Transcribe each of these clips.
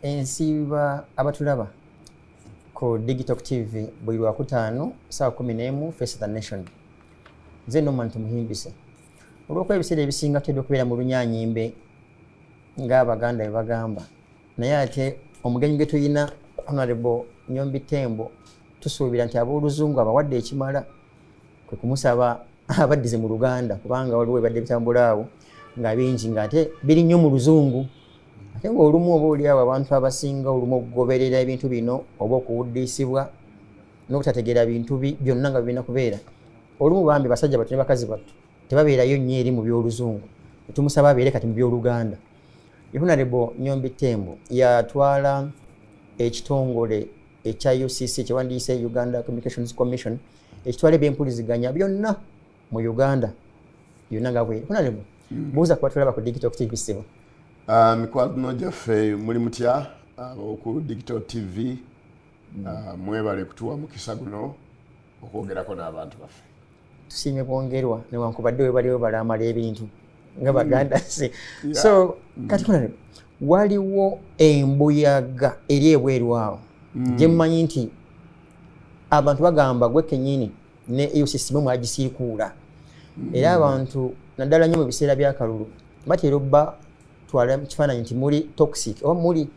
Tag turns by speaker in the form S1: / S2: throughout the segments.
S1: Ensiiba abatulaba ku Digital TV buli Lwakutaano saa 11, Face the Nation. Nze Norman Tumuhimbise. Olwokuba ebiseera ebisinga tutera okubeera mu Lunyanyimbe ng'Abaganda bwe bagamba, naye ate omugenyi gwe tulina, Honorable Nyombi Tembo, tusuubira nti abooluzungu abawadde ekimala, kwe kumusaba abaddize mu Luganda, kubanga waliwo ebadde bitambula awo nga bingi ng'ate biri nnyo mu Luzungu, ate ng'olumu oba oli awo abantu abasinga olumu okugoberera ebintu bino oba okuwuddiisibwa n'obutategeera bintu byonna nga birina kubeera olumu. Bambi basajja battu ne bakazi battu tebabeerayo nnyo eri mu by'Oluzungu, tetumusaba abeere kati mu by'Oluganda. Honorable Nyombi Tembo yatwala ekitongole ekya UCC, kyewandiise Uganda Communications Commission, ekitwala ebyempuliziganya byonna mu Uganda yonna nga bweri. Honorable, buuza kuba tulaba ku Digital TV, ssebo.
S2: Mikwano gyaffe, muli mutya ab'oku Digital TV? Mwebale kutuwa mukisa guno okwogerako n'abantu baffe.
S1: Tusiime bwongerwa, newankubadde we baliwo balamala ebintu nga baganda si. So kati honorable, waliwo embuyaga eri ebweru awo gye mmanyi nti abantu bagamba gwe kenyini ne UCC mwe mwagisiikuula, era abantu naddala nnyo mu biseera by'akalulu batera obba twala kifaananyi nti muli toxic oba muli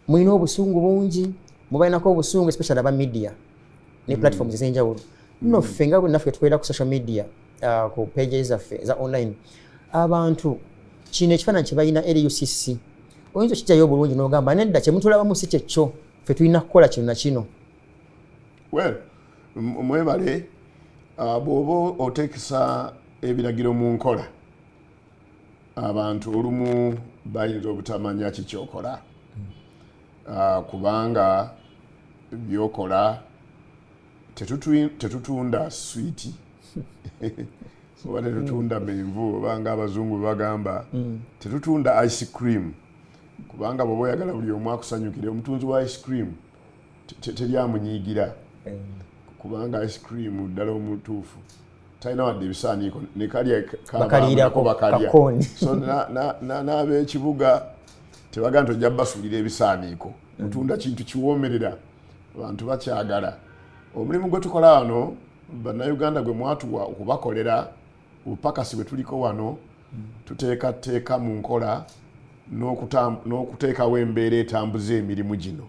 S1: mulina obusungu bungi, mubalinako obusungu, especially aba media ne platforms ez'enjawulo. Nno ffe nga bwe naffe tukolera ku social media, ku pages zaffe eza online, abantu kino ekifaananyi kye balina eri UCC, oyinza okijjayo obulungi n'ogamba nedda, kyemutulabamu si kyekyo, ffe tulina kukola kino na kino?
S2: Well, mwebale. Bw'oba oteekesa ebiragiro mu nkola, abantu olumu bayinza obutamanya kikyokola, kubanga byokola tetutunda swiiti oba tetutunda menvu, oba nga Abazungu bagamba tetutunda ice cream, kubanga bw'oba oyagala buli omu akusanyukire, omutunzi wa ice cream teryamunyiigira, kubanga ice cream ddala omutuufu talina wadde ebisaaniiko nekalya.
S1: Bakaliirako
S2: bakalya
S1: kakooni.
S2: So n'ab'ekibuga tebagaa nti ojja basuulira ebisaaniiko. Mutunda kintu kiwoomerera, abantu bakyagala. Omulimu gwe tukola wano, Bannayuganda gwe mwatuwa okubakolera, obupakasi bwe tuliko wano, tuteekateeka mu nkola n'okuteekawo embeera etambuza emirimu gino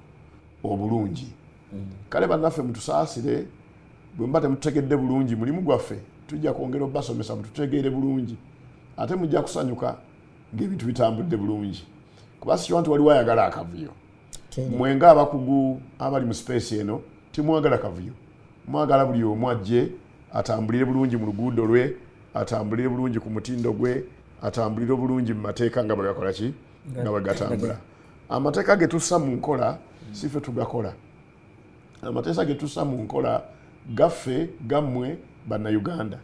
S2: obulungi. Kale bannaffe, mutusaasire bwe muba temututegedde bulungi mulimu gwaffe. Tujja kwongera obasomesa mututegeere bulungi, ate mujja kusanyuka ng'ebintu bitambudde bulungi, kuba sikiwa nti waliwo ayagala akavuyo. Mwe nga abakugu abali mu space eno timwagala kavuyo, mwagala buli omu ajje atambulire bulungi mu luguudo lwe, atambulire bulungi ku mutindo gwe, atambulire bulungi mu mateeka nga bwegakola ki, nga bwe gatambula. Amateeka ge tussa mu nkola si ffe tugakola. Amateeka ge tussa mu nkola gaffe, gammwe Bannayuganda.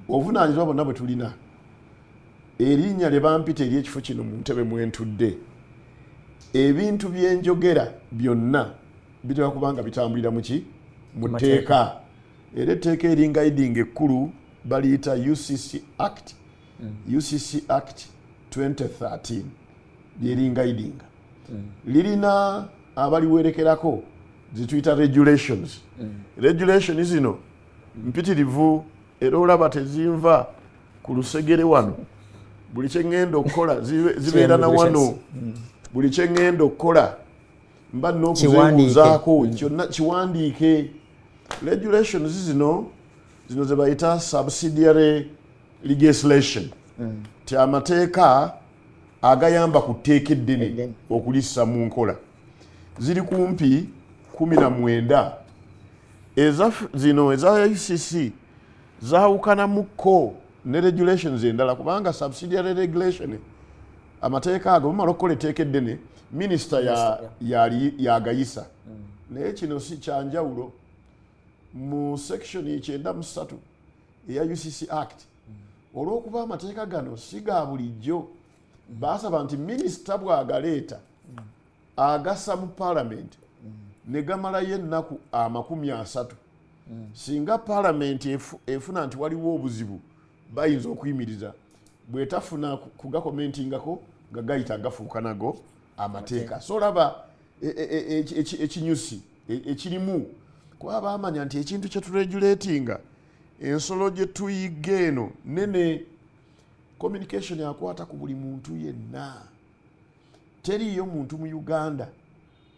S2: Obuvunaanyizibwa bwonna bwe tulina, erinnya lye bampita ery'ekifo kino mu ntebe mwentudde, ebintu byenjogera byonna bitera kubanga bitambulira muki? Mu tteeka. Era etteeka eringa idinga ekkulu baliyita UCC Act, UCC Act 2013 lyeringa idinga. Lirina abaliwerekerako zituyita regulations. Regulation zino mpitirivu, era olaba tezinva ku lusegere wano. Buli kyeŋŋenda okukola zibeera na wano. Buli kyeŋŋenda okukola mba nina okuzeebuuzaako kyonna kiwandiike. Regulations zino ze bayita subsidiary legislation, ti amateeka agayamba ku tteeka eddene
S1: Eddene.
S2: okulissa mu nkola, ziri kumpi 19. Eza zino eza UCC zaawukanamukko ne regulations endala, kubanga subsidiary regulation, amateeka ago bamala okukola etteeka eddene, minisita yagayisa. Naye kino si kyanjawulo. Mu section 93 eya UCC Act, olw'okuba amateeka gano si ga bulijjo, baasaba nti minisita bw'agaleeta agassa mu paalamenti ne gamalayo ennaku 30. Singa paalamenti efuna nti waliwo obuzibu, bayinza okuyimiriza. Bwetafuna kugakomentingako, Nga gayita gafuuka nago amateeka. So olaba ekinyusi ekirimu, kuba bamanya nti ekintu kyeturegulatinga, ensolo gye tuyiga eno nene. Communication akwata ku buli muntu yenna. Teriiyo muntu mu Uganda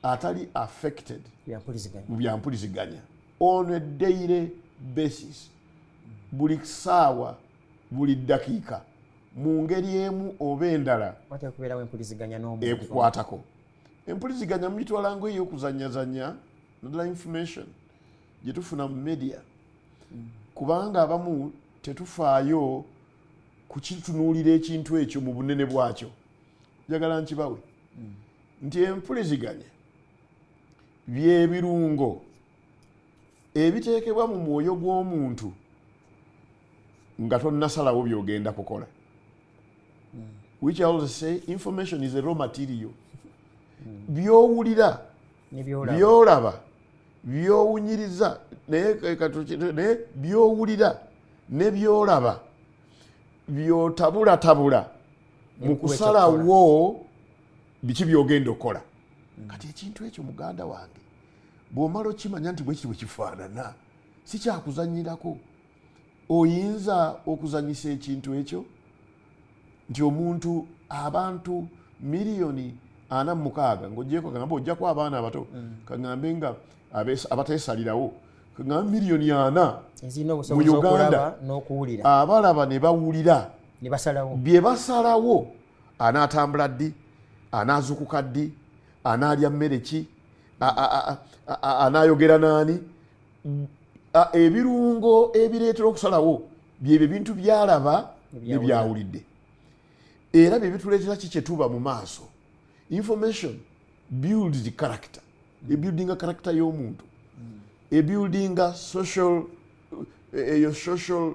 S2: atali affected
S1: Byampuliziganya.
S2: mu byampuliziganya on a daily basis, buli ssaawa, buli ddakiika, mu ngeri emu oba endala.
S1: Watera kubeerawo empuliziganya n'omuntu.
S2: Ekukwatako. Empuliziganya mugitwala nga ey'okuzanyazanya, naddala information gye tufuna mu media, kubanga abamu tetufaayo kukitunuulira ekintu ekyo mu bunene bwakyo. Njagala nkibawe nti empuliziganya byebirungo ebiteekebwa mu mwoyo gw'omuntu nga tonnasalawo byogenda kukola, which I always say, information is a raw material. Byowulira,
S1: Nebyolaba.
S2: byolaba, byowunyiriza, naye naye byowulira ne byolaba byotabulatabula mu
S1: Nebikuwa.
S2: kusalawo biki byogenda okukola. Kati ekintu ekyo, muganda wange, bw'omala okimanya nti bwekiti bwe kifaanana, si kyakuzanyirako. Oyinza okuzanyisa ekintu ekyo nti omuntu, abantu 46 million, ngaogyeko kagambe ojjako abaana abato, kagambe nga abateesalirawo, kagambe 40 million
S1: Ezirina obusobozi
S2: mu Uganda.
S1: okulaba n'okuwulira.
S2: Abalaba ne bawulira.
S1: Ne basalawo.
S2: Bye basalawo: anaatambula ddi, anaazukuka ddi, anaalya mmere ki, anaayogera naani. Ebirungo ebireetera okusalawo byebyo ebintu byalaba ne byawulidde, era bye bituleetera ki kyetuba mu maaso. Information builds character, ebuildinga character y'omuntu, ebuildinga social, eyo social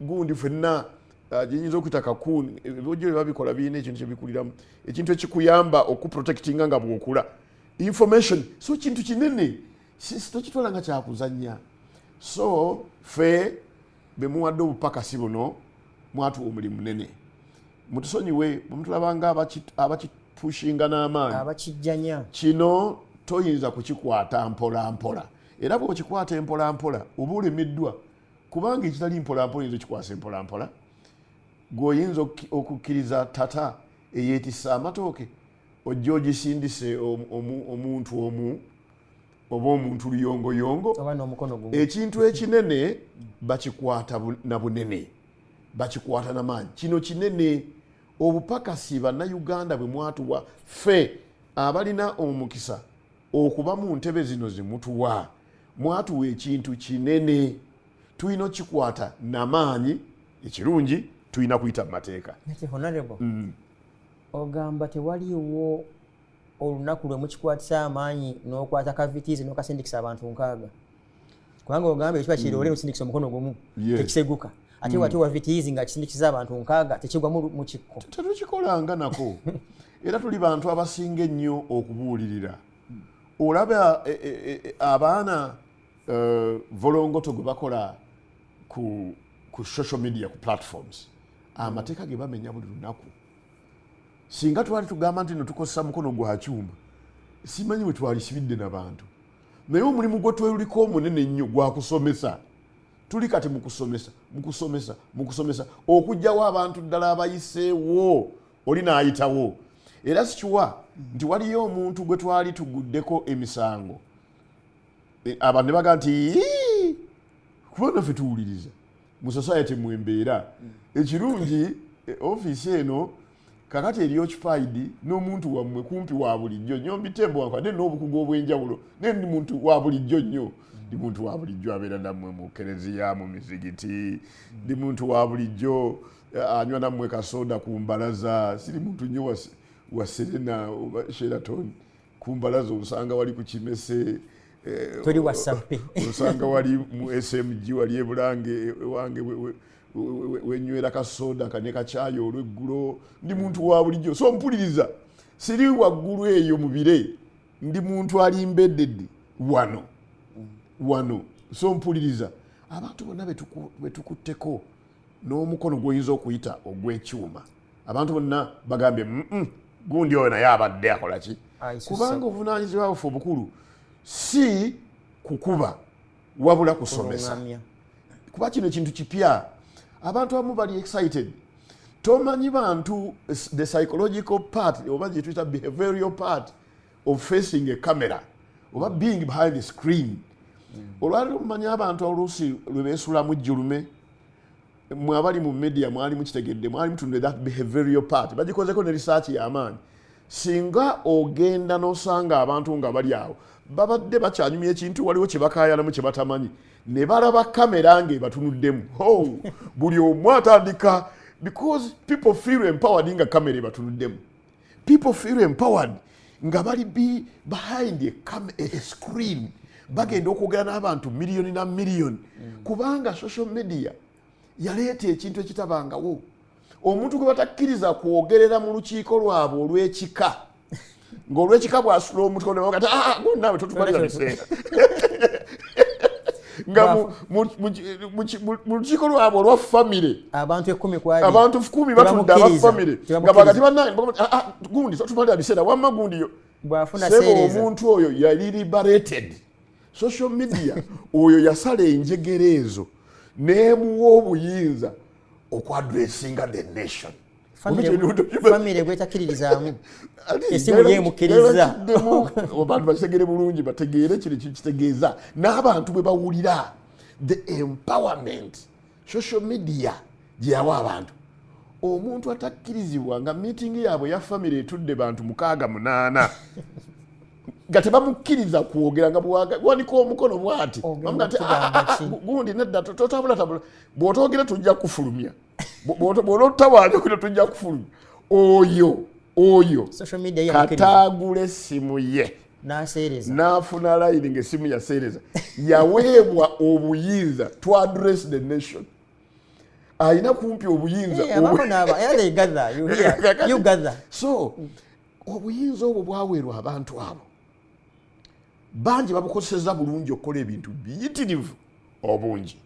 S2: gundi fenna gyenyinza okuyita cocoon. Ebojjo babikola, birina ekintu kyebikuliramu, ekintu ekikuyamba okuprotectinga nga bwokula. Information so kintu kinene, tokitwala nga kyakuzanya. So fe bemuwadde obupakasi buno, mwatuwa omulimu munene. Mutusonyiwe bwemutulabanga abakipushinga n'amaanyi.
S1: Abakijjanya.
S2: Kino toyinza kukikwata mpola mpola, era bw'okikwata empola mpola oba olemeddwa, kubanga ekitali mpola mpola oyinza okikwasa empola mpola. Gweoyinza okukkiriza tata eyeetissa amatooke ojja ogisindise omuntu omu oba omuntu luyongoyongo
S1: oba n'omukono gumu.
S2: Ekintu ekinene bakikwata na bunene, bakikwata namaanyi. Kino kinene. Obupakasi Bannayuganda bwe mwatuwa, ffe abalina omukisa okuba mu ntebe zino zimutuwa, mwatuwa ekintu kinene, tulina okikwata namaanyi. Ekirungi, tulina kuyita mu mateeka.
S1: Nati honorable, ogamba tewaliiwo olunaku lwe mukikwatisa amaanyi n'okwata kavitiizi n'okasindikisa abantu 60, kubanga ogamba ekiba kiroole nosindikisa omukono gumu tekiseguka, ate wate wa vitiizi nga kisindikiza abantu 60 tekigwa mu kikko.
S2: Tetukikolanga nako, era tuli bantu abasinga ennyo okubuulirira. Olaba abaana volongoto gwe bakola ku social media, ku platforms, amateeka ge bamenya buli lunaku. Singa twali tugamba nti no tukozesa mukono gwa kyuma, simanyi bwe twalisibidde nabantu. Naye omulimu gwe tweluliko omunene ennyo gwakusomesa. Tuli kati mu kusomesa, mu kusomesa, mu kusomesa, okugjawo abantu ddala abayiseewo oli n'ayitawo. Era sikiwa nti waliyo omuntu gwe twali tuguddeko emisango, abantu ne baga nti, "Ii, kuba naffe tuwuliriza mu society mwembeera." Ekirungi, ofiisi eno kakati eri occupied n'omuntu wammwe kumpi wa bulijjo nnyo. Mbitembo wankwadde n'obukugu obw'enjawulo, naye ndi muntu wa bulijjo nnyo. Ndi muntu wa bulijjo abeera nammwe mu kereziya, mu mizigiti. Ndi muntu wa bulijjo anywa nammwe kasoda ku mbalaza. Siri muntu nnyo wa Serena oba Sheraton. Ku mbalaza osanga wali ku Kimese,
S1: Toli wa Sappe.
S2: Osanga wali mu SMG, wali ebulange ewange wenywera kasoda kane kacyayi olweggulo. Ndi muntu wa bulijjo, so mpuliriza. Siri waggulu eyo mu bire, ndi muntu ali embedded wano wano, so mpuliriza. Abantu bonna betukutteko n'omukono gw'oyinza okuyita ogw'ekyuma, Abantu bonna bagambye, Gundi oyo naye abadde akola ki?"
S1: Ayisusse.
S2: Kubanga obuvunaanyizibwa bwaffe obukulu si kukuba, wabula kusomesa.
S1: Kulungamya.
S2: Kuba kino ekintu kipya, abantu abamu bali excited. Tomanyi bantu the psychological part, oba gyetuyita behavioral part of facing a camera oba being behind the screen. Olwaliro omumanyi abantu oluusi lwe beesulamu jjulume. Mwe abali mu media mwali mukitegedde, mwali mutunde that behavioral part, bagikozeko ne research y'amaanyi. Singa ogenda n'osanga abantu nga bali awo babadde bakyanyumya ekintu, waliwo kye bakaayanamu kye batamanyi, ne balaba kamera ng'ebatunuddemu, oh, buli omu atandika, because people feel empowered nga kamera ebatunuddemu. People feel empowered nga bali behind a screen, bagenda okwogera n'abantu miliyoni na miliyoni, kubanga social media yaleeta ekintu ekitabangawo. Omuntu gwe batakkiriza kwogerera mu lukiiko lwabwe olw'ekika, ng'olwekika bwasula omutwe ne bagamba, "Ah, gundi naawe totumalira biseera," nga mu lukiiko lwabwe olwa famire,
S1: abantu 10 kwali
S2: abantu 10 batudde, aba
S1: Tebamukkiriza.
S2: famire nga
S1: Tebamukkiriza.
S2: bagati bannange bagamba, "Ah, ah, gundi totumalira biseera, wamma gundi yo."
S1: Bw'afuna
S2: Sebo,
S1: seereza.
S2: omuntu oyo yali liberated. Social media oyo yasala enjegere ezo n'emuwa obuyinza okwaddressinga the nation.
S1: Famire gwetakkiririzaamu, esimu yeemukkiriza.
S2: Abantu bakitegere bulungi, bategeere kino kitegeeza n'abantu bwe bawulira the empowerment social media gye yawa abantu. Omuntu atakkirizibwa nga meeting yaabwe ya famire etudde bantu mukaaga munaana, nga tebamukkiriza kwogera, nga bwanika omukono bwati,
S1: Ogenda
S2: bamuga nti,
S1: kutugamba
S2: "Ah, ah, ah,
S1: ki?"
S2: Gundi nedda, totabulatabula, bw'otoogera tujja kufulumya. Bw'onotawaanya kuno tujja kufulumya." Oyo
S1: Social media yeemukkiriza.
S2: Kataagula essimu ye
S1: n'aseereza.
S2: N'afuna layini ng'essimu yaseereza, yaweebwa obuyinza to address the nation. Alina kumpi obuyinza
S1: Eh, abamu n'aba era they gather, you hear, you gather.
S2: So obuyinza obwo bwaweerwa abantu abo, bangi babukozeseza bulungi okukola ebintu biyitirivu obungi.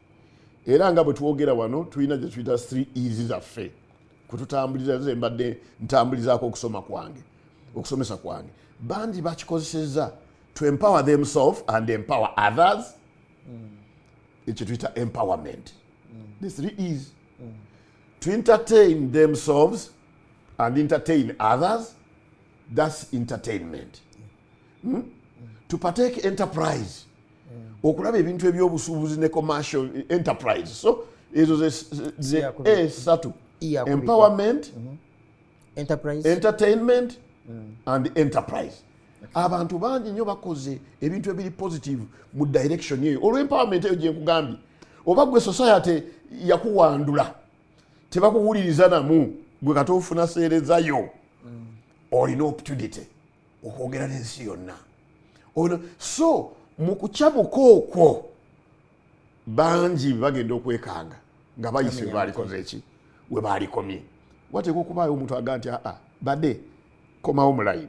S2: Era nga bwe twogera wano, tulina gye tuyita 3 Es zaffe kwetutambuliza. Nze mbadde ntambulizaako okusoma kwange, okusomesa kwange. Bangi bakikozeseza to empower themselves and empower others, ekyo tuyita empowerment, the three Es, to entertain themselves and entertain others, that's entertainment. To partake enterprise, okulaba ebintu ebyobusuubuzi ne commercial enterprise. So ezo ze
S1: Yakubiri.
S2: E satu:
S1: Yakubiri.
S2: empowerment,
S1: enterprise,
S2: entertainment and enterprise. Abantu bangi nnyo bakoze ebintu ebiri positive mu direction eyo olw'empowerment eyo gyenkugambye. Oba gwe society yakuwandula, tebakuwuliriza namu, gwe kati ofuna seerezayo, olina opportunity okwogera n'ensi yonna. So mu kukyamuka okwo, bangi bagenda okwekanga nga bayise we balikoze eki, we balikomye. Wateeka okubaayo omuntu aga nti, "Aa, badde komawo mu layini,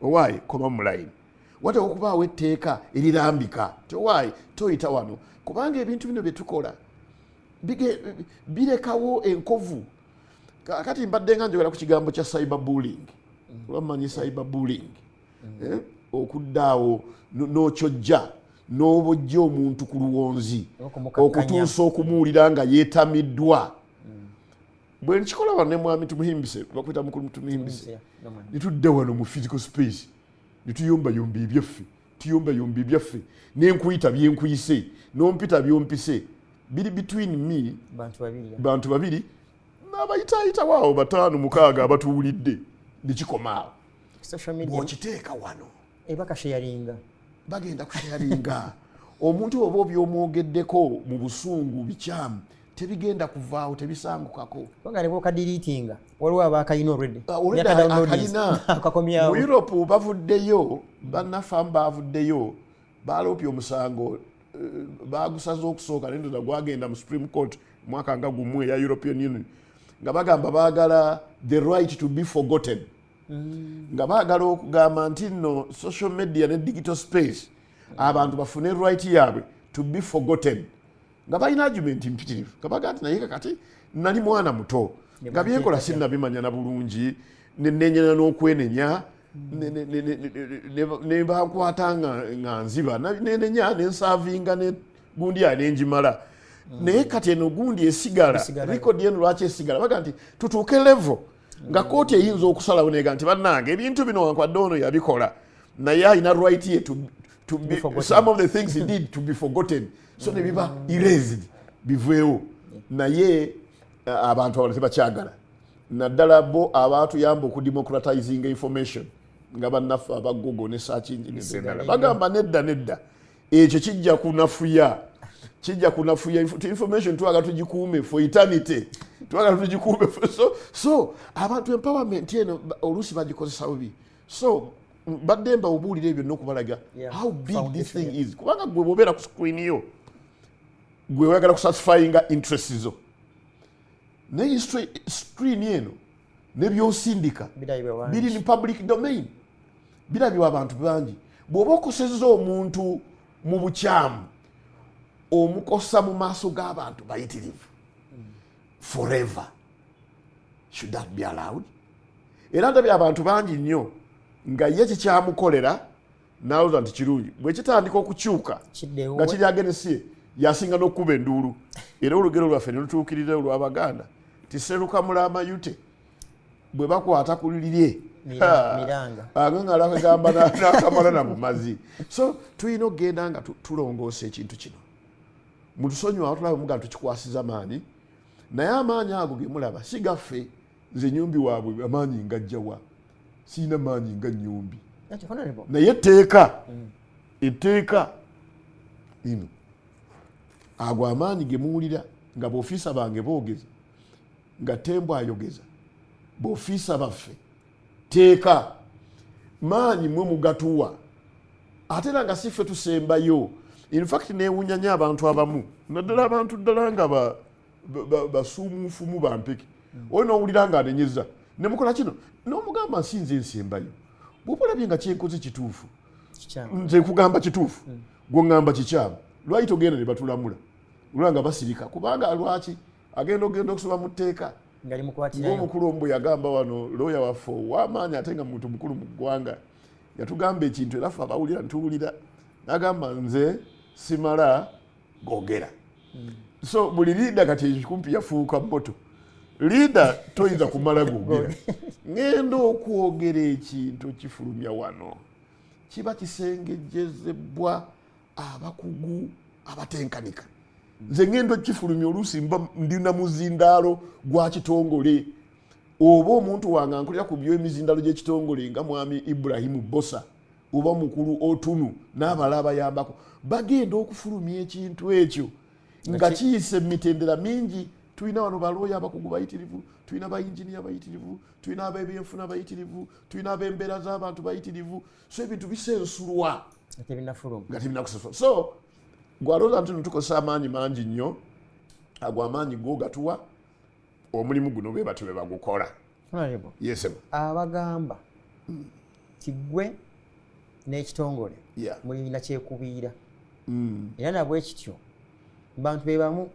S2: owaaye komawo mu layini." Wateeka okubaawo etteeka erirambika ti, "Owaaye, toyita wano," kubanga ebintu bino byetukola birekawo enkovu. Kati mbadde nga njogera ku kigambo kya cyber bullying. Oba mmanyi cyber bullying, eh? Okudda awo n'okyojja n'obojja omuntu ku luwonzi
S1: Okumukakkanya.
S2: okutuusa okumuwulira nga yeetamiddwa. Bwe nkikola wano ne mwami Tumuhimbise, bakwita mukulu Tumuhimbise, nitudda wano mu physical space, nituyombayomba ebyaffe, tuyombayomba ebyaffe, nenkuyita byenkuyise, nompita byompise, biri between me
S1: bantu babiri.
S2: Bantu babiri n'abayitaayitawo awo bataano mukaaga abatuwulidde, nekikoma awo.
S1: Social media
S2: Bw'okiteeka wano,
S1: eba kasharinga.
S2: Bagenda kusharinga. Omuntu oba obyomwogeddeko mu busungu bikyamu, tebigenda kuvaawo, tebisangukako.
S1: Kubanga ne bwokadeletinga, waliwo abakalina already.
S2: Already
S1: Myaka downloadings.
S2: akalina.
S1: Akakomyawo.
S2: Mu Europe bavuddeyo, bannaffe abamu bavuddeyo baloopye omusango, bagusaze okusooka, nendoza gwagenda mu Supreme Court mwaka nga gumu eya European Union, nga bagamba baagala the right to be forgotten, nga baagala okugamba nti nno social media ne digital space, abantu bafune right yaabwe to be forgotten, nga balina argument mpitirivu, nga bagamba nti, "Naye kakati nali mwana muto." Nga byenkola sinnabimanya na bulungi, nenenyana n'okwenenya, ne bankwata nga nziba, nenenya, nenservinga ne gundi ya nenjimala. Naye kati eno gundi esigala, record eno lwaki esigala? Baga nti tutuuke level nga kooti eyinza okusalawo nega nti bannange, ebintu bino wankwadde ono yabikola, naye alina right ye to be, some of the things he did to be forgotten, so ne biba erased, biveewo. Naye abantu abalala tebakyagala, naddala bo abatuyamba okudemocratizing information nga bannaffe aba Google ne search engines endala, bagamba nedda, nedda, ekyo kijja kunafuya, kijja kunafuya information. Twagala tugikuume for eternity, twagala tugikuume. So abantu empowerment eno oluusi bagikozesa bubi. So badde mbawubuulira ebyo byonna okubalaga how big this thing is, kubanga gwe bwobeera ku screen yo, gwe oyagala kusatisfyinga interest zo, naye screen eno nebyosindika biri mu public domain, birabibwa abantu bangi. Bw'oba okosezza omuntu mu bukyamu, omukosa mu maaso g'abantu bayitirivu forever. Should that be allowed? Era ndabye abantu bangi nnyo nga ye kikyamukolera nalowooza nti kirungi. Bwe kitandika okukyuka nga kiri against ye, yasinga n'okkuba enduulu. Era olugero lwaffe ne lutuukirira olw'Abaganda ti serukamula amayute bwe bakwata ku lirye agamba n'akamala na mu mazzi. So tulina okugenda nga tulongoosa ekintu kino. Mutusonyiwa, atulabe muga tukikwasiza maanyi, naye amaanyi ago gemulaba si gaffe. Nze Nyombi waabwe, amaanyi ngajjawa? Siina maanyi nga Nyombi, naye etteeka, etteeka lino, ago amaanyi gemuwulira nga bofiisa bange boogeza, nga Tembo ayogeza, bofiisa baffe, teeka maanyi mwe mugatuwa, ate era nga si ffe tusembayo. Infact newunya nyo abantu abamu, naddala abantu ddala nga basuumuufumu bampeke, oyo nowulira nga anenyeza nemukola kino, nomugamba nsinze nsembayo. Bwoba olabye nga kyenkoze kituufu, nze nkugamba kituufu, gweŋŋamba kikyamu, lwaki togenda ne batulamula? Olwa nga basirika, kubanga lwaki agenda ogenda okusoma mu tteeka ngaomukulu omu bwe yagamba wano, looya waffe ow'amaanyi ate nga muntu mukulu mu ggwanga, yatugamba ekintu era ffe abawulira ntuwulira, nagamba nze simala gogera. So buli leader kati ekikumpi yafuuka motto. Leader toyinza kumala gogera. Ŋŋenda okwogera ekintu kifulumya wano, kiba kisengejjezebwa abakugu abatenkanika. Nze ŋŋenda okifulumya, oluusi mba ndina muzindaalo gwa kitongole oba omuntu wange ankolera ku byemizindalo gy'ekitongole nga mwami Ibrahimu Bosa oba mukulu Otunu n'abala abayambako, bagenda okufulumya ekintu ekyo nga kiyise emitendera mingi. Tulina wano balooya abakugu bayitirivu, tulina bayinginiya bayitirivu, tulina ab'ebyenfuna bayitirivu, tulina ab'embeera z'abantu bayitirivu. So ebintu bisensulwa nga tebinakusasula. So gwalowooza nti tukozesa amaanyi mangi nnyo, ago amaanyi go gatuwa omulimu guno bwe batyo bwe bagukola. Yesebo.
S1: Abagamba kiggwe n'ekitongole mulina kyekubiira, era nabwe kityo bantu be bamu.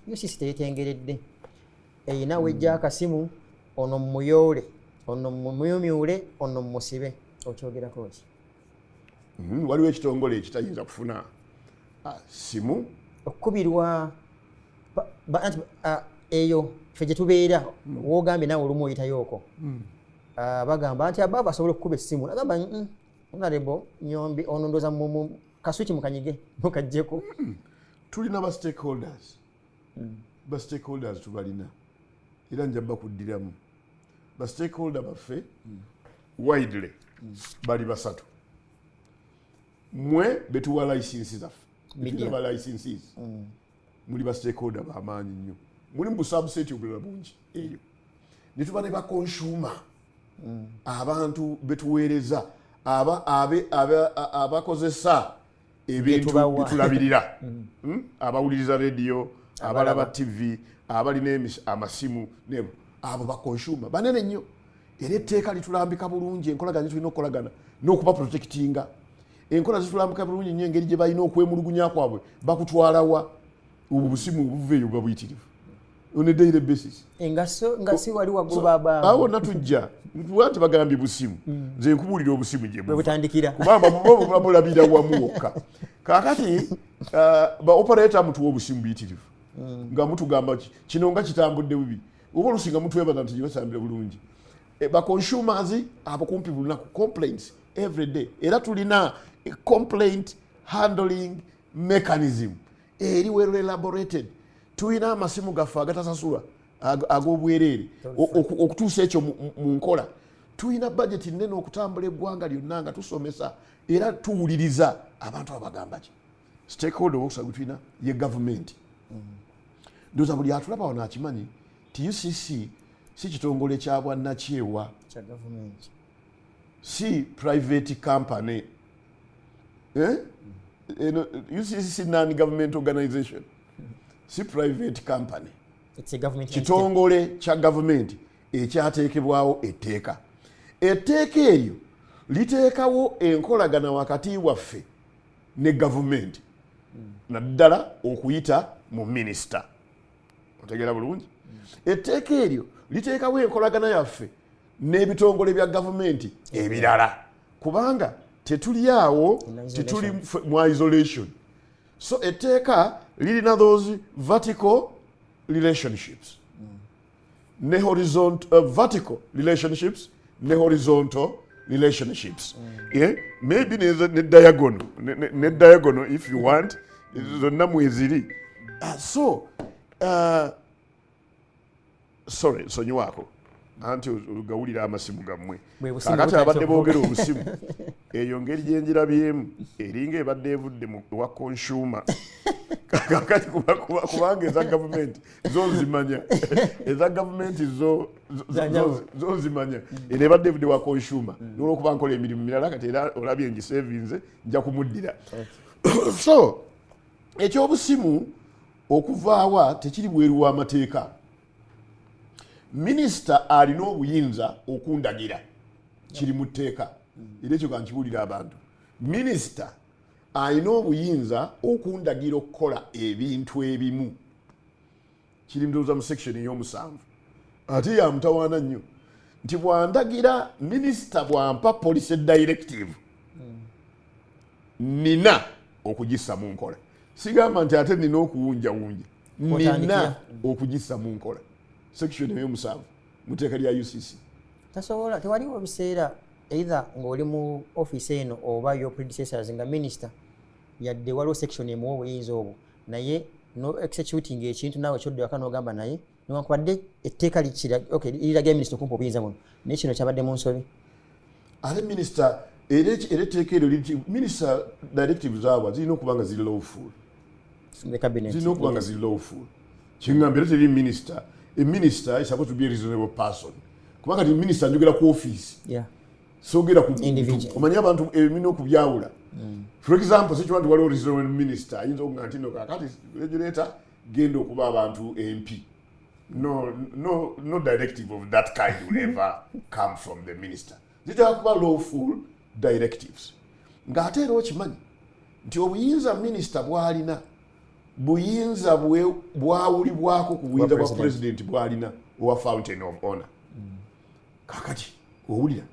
S1: UCC teyetengeredde, erina wejja akasimu, ono mumuyoole, ono mumumyumyule, ono mumusibe. Okyogerako ki?
S2: Waliwo ekitongole ekitayinza kufuna simu.
S1: Okukubirwa eyo ffe gye tubeera, wogambye naawe olumu oyitayooko. Bagamba nti abaava asobola okukuba essimu nagamba, "Honorable Nyombi ono ndooza kaswiki mukanyige mukajjeko."
S2: Tulina ba stakeholders. Ba stakeholders tubalina, era nja bakuddiramu. Ba stakeholder baffe widely bali basatu. Mwe betuwa license zaffe,
S1: Media.
S2: ba licenses, muli ba stakeholder bamaanyi nnyo, muli mu busubset obulala bungi eyo. Ne tuba ne ba consumer, abantu betuweereza, abakozesa ebintu
S1: Byetubawa.
S2: Byetulabirira. Abawuliriza radio, abalaba TV, abalina amasimu nebo, abo ba consumer banene nnyo. Era etteeka litulambika bulungi enkolagana tulina okukolagana n'okuba protectinga. Enkola zitulambika bulungi nnyo engeri gye balina okwemulugunya kwabwe, bakutwalawa. Obwo busimu obuva eyo buba buyitirivu. On a daily basis.
S1: Nga si wali waggulu baba.
S2: Awo natujja nti bagambye busimu. Nze nkubuulira obusimu gye
S1: butandikira,
S2: kubanga buba bulabira wamu wokka. Kaakati ba operator mutuwa obusimu buyitirivu, nga mutugamba kino nga kitambudde bubi, oba oluusi nga mutwebaza nti gibasambira bulungi. Ba consumers abo kumpi buli lunaku complaints every day, era tulina complaint handling mechanism eri well elaborated. Tulina amasimu gaffe agatasasulwa, ag'obwereere, okutuusa ekyo mu nkola. Tulina budget nene okutambula eggwanga lyonna nga tusomesa era tuwuliriza abantu abagamba ki. Stakeholder owokusatu gwe tulina ye gavumenti. Ndowooza buli atulaba wano akimanyi ti UCC si kitongole kya bwannakyewa, si private company, eh? Eno UCC non government organization, si private company, kitongole kya gavumenti ekyateekebwawo etteeka. Etteeka eryo liteekawo enkolagana wakati waffe ne gavumenti, naddala okuyita mu minisita. Otegeera bulungi? Etteeka eryo liteekawo enkolagana yaffe n'ebitongole bya gavumenti ebirala, kubanga tetuli awo, tetuli mu isolation. So etteeka lirina those vertical relationships ne horizontal, vertical relationships ne horizontal relationships, yeah? Maybe ne diagonal, ne diagonal if you want, zonna mweziri. So sorry, nsonyiwaako, anti ogawulira amasimu gammwe. Kakati abadde boogera obusimu, eyo ngeri gyenjirabyemu eringa ebadde evudde wa consumer. Kakati kubanga eza gavumenti zo nzimanya, eza gavumenti zo nzimanya, eno ebadde evudde wa consumer. Nolwokuba nkola emirimu mirala, kati era olabye ngisevinze, nja kumuddira. So ekyobusimu okuvaawa tekiri bweru w'amateeka. Minisita alina obuyinza okundagira, kiri mu tteeka, era ekyo kankibuulira abantu. Minisita alina obuyinza okundagira okukola ebintu ebimu, kiri ndowooza mu section ey'omusanvu. Ate yamutawaana nnyo nti bwandagira, minisita bwampa policy directive, nina okugissa mu nkola. Sigamba nti ate nina okuwunjawunja, nina okugissa mu nkola, section ey'omusanvu mu tteeka lya UCC.
S1: Tasobola, tewaliwo biseera either ng'oli mu office eno oba your predecessors nga minister, yadde waliwo section emuwa obuyinza obwo, naye no executing ekintu naawe kyodde waka n'ogamba, naye newankubadde etteeka liragira minisita okumpa obuyinza buno, naye kino kyabadde mu nsobi?
S2: Ate minisita, era etteeka eryo liti minisita directive zaabwe zirina okuba nga ziri lawful.
S1: The cabinet.
S2: Zirina okuba nga ziri lawful. Kiŋŋambye era teri minisita, a minister is supposed to be a reasonable person, kuba kati minisita njogera ku office, sogera ku
S1: Individual.
S2: Omanyi abantu ebirina okubyawula. For example, sikiwa nti waliwo reasonable minister ayinza okuga nti no, kakati regulator genda okuba abantu MP. No, no, no directive of that kind will ever come from the minister. Zitera kuba lawful directives, ng'ate era okimanyi nti obuyinza minisita bw'alina buyinza bwawulibwako ku buyinza bwa
S1: president.
S2: President bw'alina owa fountain of honor. Kakati owulira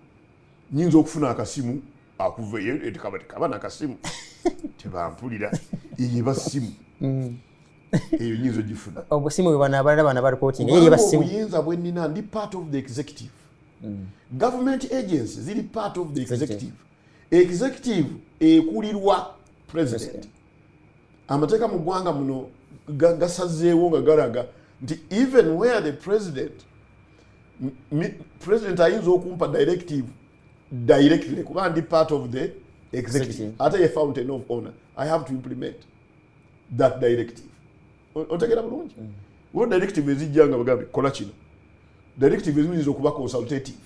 S2: nyinza okufuna akasimu akuva eyo, tekaba tekaba nakasimu tebampulira, eyo eba simu, eyo nyinza ogifuna.
S1: Obusimu bwe bano abalala bana bareporting ye eba
S2: Kubanga
S1: simu.
S2: Obuyinza bwe nnina, ndi part of the executive. Government agency ziri part of the executive. Executive ekulirwa president. Amateeka mu ggwanga muno gasazeewo nga galaga nti even where the president president ayinza okumpa directive directly, kuba ndi part of the executive,
S1: Executive.
S2: Ate ye fountain of honor, I have to implement that directive. Otegeera bulungi? Waliwo directive ezijja nga bagambe kola kino. Directive ezimu ziyinza okuba consultative,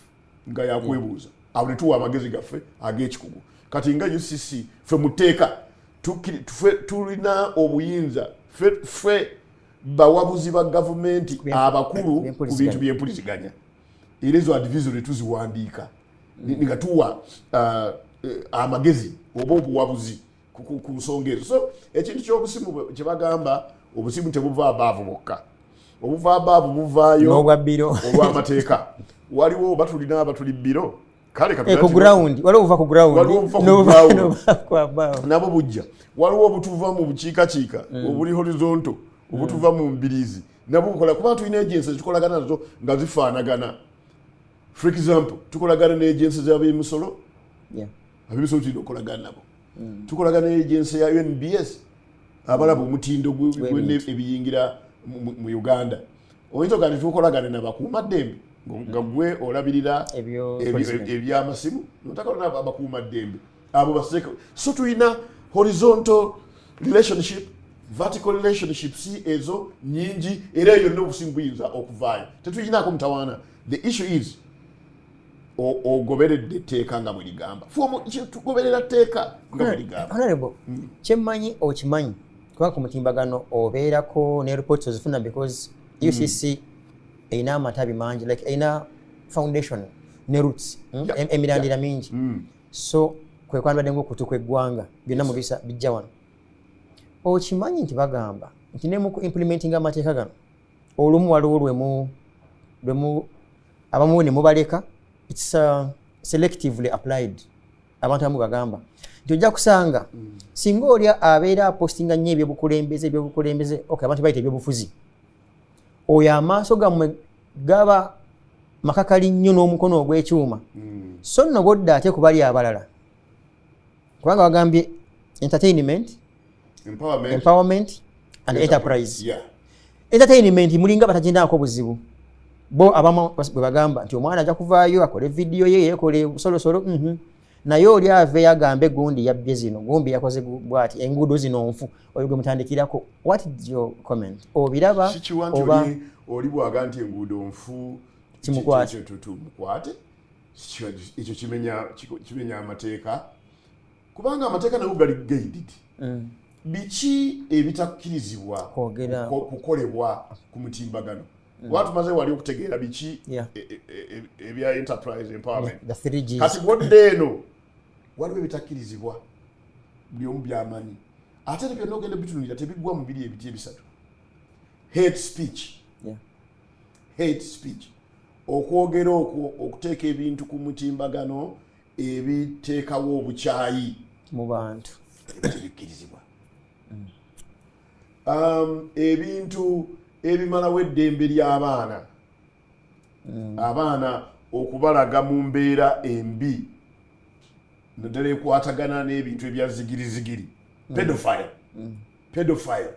S2: nga yakwebuuza, awo ne tuwa amagezi gaffe ag'ekikugu. Kati nga UCC, ffe mu tteeka tulina obuyinza, ffe bawabuzi ba gavumenti abakulu ku
S1: byempuliziganya.
S2: bintu byempuliziganya, era ezo advisory tuziwandiika nga tuwa amagezi oba obuwabuzi ku nsonga ezo. So ekintu ky'obusimu kyebagamba, obusimu tebuva abaavu bokka. Obuva above buvaayo.
S1: N'obwa below.
S2: Olw'amateeka waliwo oba tulina abatuli below, kale.
S1: Eh, ku ground waliwo obuva ku ground.
S2: Waliwo obuva ku
S1: n'obuva
S2: ground.
S1: N'obuva ku above.
S2: Nabo bujja. Waliwo obutuva mu bukiikakiika obuli horizontal, obutuva mu mbiriizi, nabwo bukola, kuba tulina agency zikolagana nazo nga zifaanagana. For example, tukolagana ne agency z'abemisolo. Abemisolo tulina okukolagana nabo. Tukolagana ne agency ya UNBS, abalaba omutindo
S1: Gw'ebintu.
S2: ebiyingira mu Uganda. Oyinza ogaa nti tukolagane nabakuumaddembe, nga gwe olabirira
S1: President.
S2: Ebyamasimu notakala abakuumaddembe abo baseke. So tulina horizontal relationship, vertical relationship, si ezo nyingi, era eyo yonna obusingu buyinza okuvaayo, tetuyinaako mutawaana. The issue is ogoberedde etteeka nga bwe ligamba. Tugoberera tteeka nga bwe ligamba.
S1: Honorable, kyemmanyi okimanyi, kubanga ku mutimbagano obeerako ne reports ozifuna, because UCC erina amatabi mangi, like erina foundation ne roots, Emirandira mingi. So kwe kwandibadde nga okutu kw'eggwanga, byonna mubisa bijja wano. Okimanyi nti bagamba nti ne mu ku implementing amateeka gano, olumu waliwo lwemu abamu ne mubaleka, it's selectively applied. Abantu abamu bagamba nti ojja kusanga singa oli abeera apostinga nnyo ebyobukulembeze, okay, abantu bayita ebyobufuzi, oyo amaaso gammwe gaba makakali nnyo n'omukono ogw'ekyuma. So nno bwodda ate ku bali abalala, kubanga bagambye entertainment,
S2: empowerment,
S1: empowerment and enterprise. Entertainment mulinga batagendaako buzibu. Bo abamu bwe bagamba nti omwana ajja kuvaayo akole vidiyo ye, yeekole busolosolo, Naye oli aveeyo agambe gundi yabbye zino, gundi yakoze bwati, enguudo zino nfu, oyo gwe mutandikirako. What is your comment? Obiraba?
S2: Sikiwa nti
S1: oba
S2: oli bwaga nti enguudo nfu
S1: Kimukwate.
S2: Tumukwate. Ekyo kimenya amateeka, kubanga amateeka nago gali guided. Biki ebitakkirizibwa
S1: Kwogera.
S2: kukolebwa ku mutimbagano? Kuba tumaze wali okutegeera biki ebya enterprise, empowerment.
S1: The three Gs.
S2: Kati bwodda eno, waliwo ebitakkirizibwa, buli omu byamanyi, ate ebyo byonna ogenda bitunulira tebiggwa mu biri ebiti ebisatu: hate speech, hate speech, okwogera okwo okuteeka ebintu ku mutimbagano ebiteekawo obukyayi
S1: mu bantu,
S2: ebyo tebikkirizibwa. Ebintu ebimalawo eddembe ly'abaana, abaana okubalaga mu mbeera embi, naddala ekwatagana n'ebintu ebya zigirizigiri, pedophile, pedophile,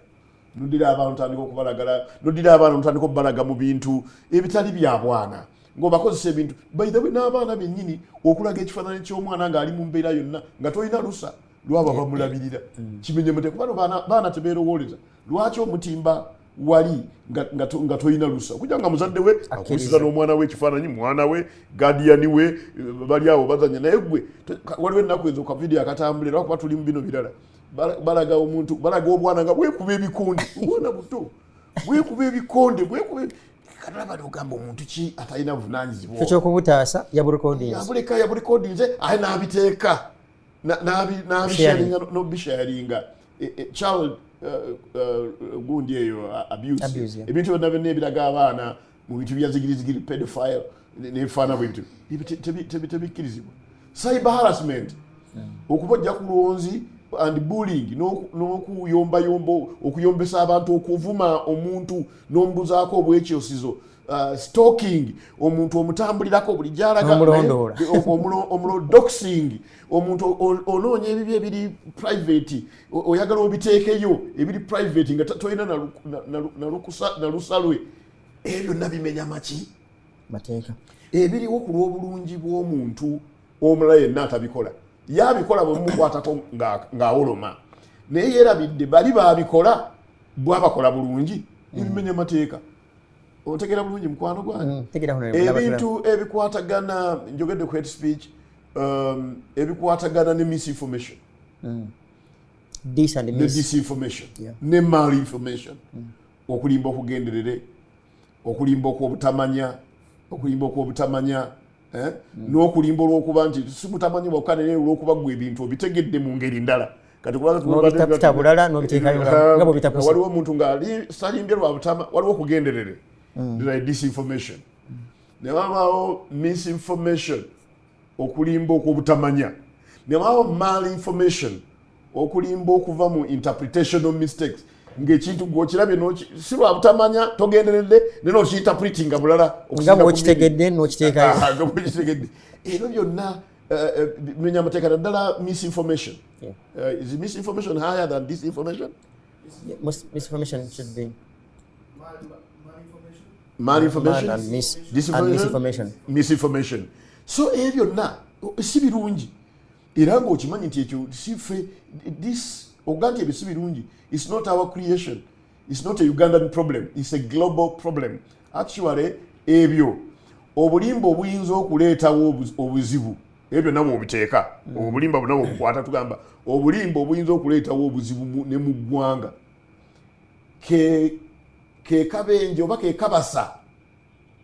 S2: nodira abaana otandika okubalagala, nodira abaana otandika okubalaga mu bintu ebitali bya bwana, ng'obakozesa ebintu. By the way, n'abaana bennyini, okulaga ekifaananyi ky'omwana ng'ali mu mbeera yonna nga tolina lusa lwaba bamulabirira, kimenya mateeka, kuba baana tebeerowooleza. Lwaki omutimba wali nga tolina lusa, okujja nga muzadde we akubisiza n'omwana we ekifaananyi, mwana we, guardian we, bali awo bazanya, naye gwe waliwo ennaku ezo kavidiyo akatambula, lwakuba tuli mu bino birala. Balaga omuntu, balaga obwana nga bwekuba ebikonde, obwana buto bwekuba ebikonde, bwekuba. Katulaba nogamba omuntu ki atalina buvunanyizibwa.
S1: Kyo kyokubutaasa yaburekodinze.
S2: Yabuleka, yaburekodinze, aye n'abiteeka n'abisharinga, nobisharinga. Child gundi eyo abuse.
S1: Abuse, yeah.
S2: Ebintu byonna byonna ebiraga abaana mu bintu bya zigirizigiri, pedophile, nebifaana bwe bityo. Ebyo tebikkirizibwa. Cyber harassment, okubojja ku lwonzi and bullying, n'okuyombayomba, okuyombesa abantu, okuvuma omuntu n'omubuzaako obwekyosizo, stalking, omuntu omutambulirako buli gyalaga.
S1: N'omulondoola.
S2: Doxing, omuntu onoonya ebibi ebiri private, oyagala obiteekeyo ebiri private nga tolina nalusa lwe. Ebyo byonna bimenya maki?
S1: Mateeka.
S2: Ebiriwo ku lw'obulungi bw'omuntu omulala yenna atabikola, yabikola bwe mumukwatako ng'awoloma, naye yeerabidde bali babikola bwabakola bulungi. Ebimenya mateeka, otegera bulungi, mukwano gwange?
S1: Tegera honorable,
S2: Ebintu ebikwatagana, njogedde ku hate speech, ebikwatagana ne misinformation,
S1: Dis and
S2: ne
S1: mis.
S2: disinformation, ne malinformation, okulimba okugenderere, okulimba okw'obutamanya, okulimba okw'obutamanya, eh? N'okulimba olw'okuba nti si butamanya bwokka, naye olw'okuba gwe ebintu obitegedde mu ngeri ndala. Kati kubanga
S1: N'obitaputa bulala, n'obiteekayo nga bw'obitapuse.
S2: Waliwo omuntu ng'ali salimbye lwa butama, waliwo okugenderere like disinformation, ne wabaawo misinformation, okulimba okw'obutamanya, ne wabaawo malinformation, okulimba okuva mu interpretational mistakes, ng'ekintu gw'okirabye si lwa butamanya, togenderedde, naye n'okiinterpretinga bulala
S1: nga
S2: okusinga ku
S1: bw'okitegedde n'okiteekayo.
S2: Ah, nga bw'okitegedde. Ebyo byonna bimenya amateeka, naddala misinformation. Is misinformation higher than disinformation?
S1: Misinformation should be
S2: Malinformation,
S1: mal and
S2: disinformation,
S1: and misinformation.
S2: Misinformation. So ebyo byonna si birungi, era ng'okimanyi nti ekyo si ffe. This okuga nti ebyo si birungi, it's not our creation, it's not a Ugandan problem, it's a global problem actually. Ebyo obulimba obuyinza okuleetawo obuzibu, ebyo byonna bwobiteeka, obulimba bwonna bwobukwata, tugamba obulimba obuyinza okuleetawo obuzibu ne mu ggwanga, ke kabenje oba ke kabasa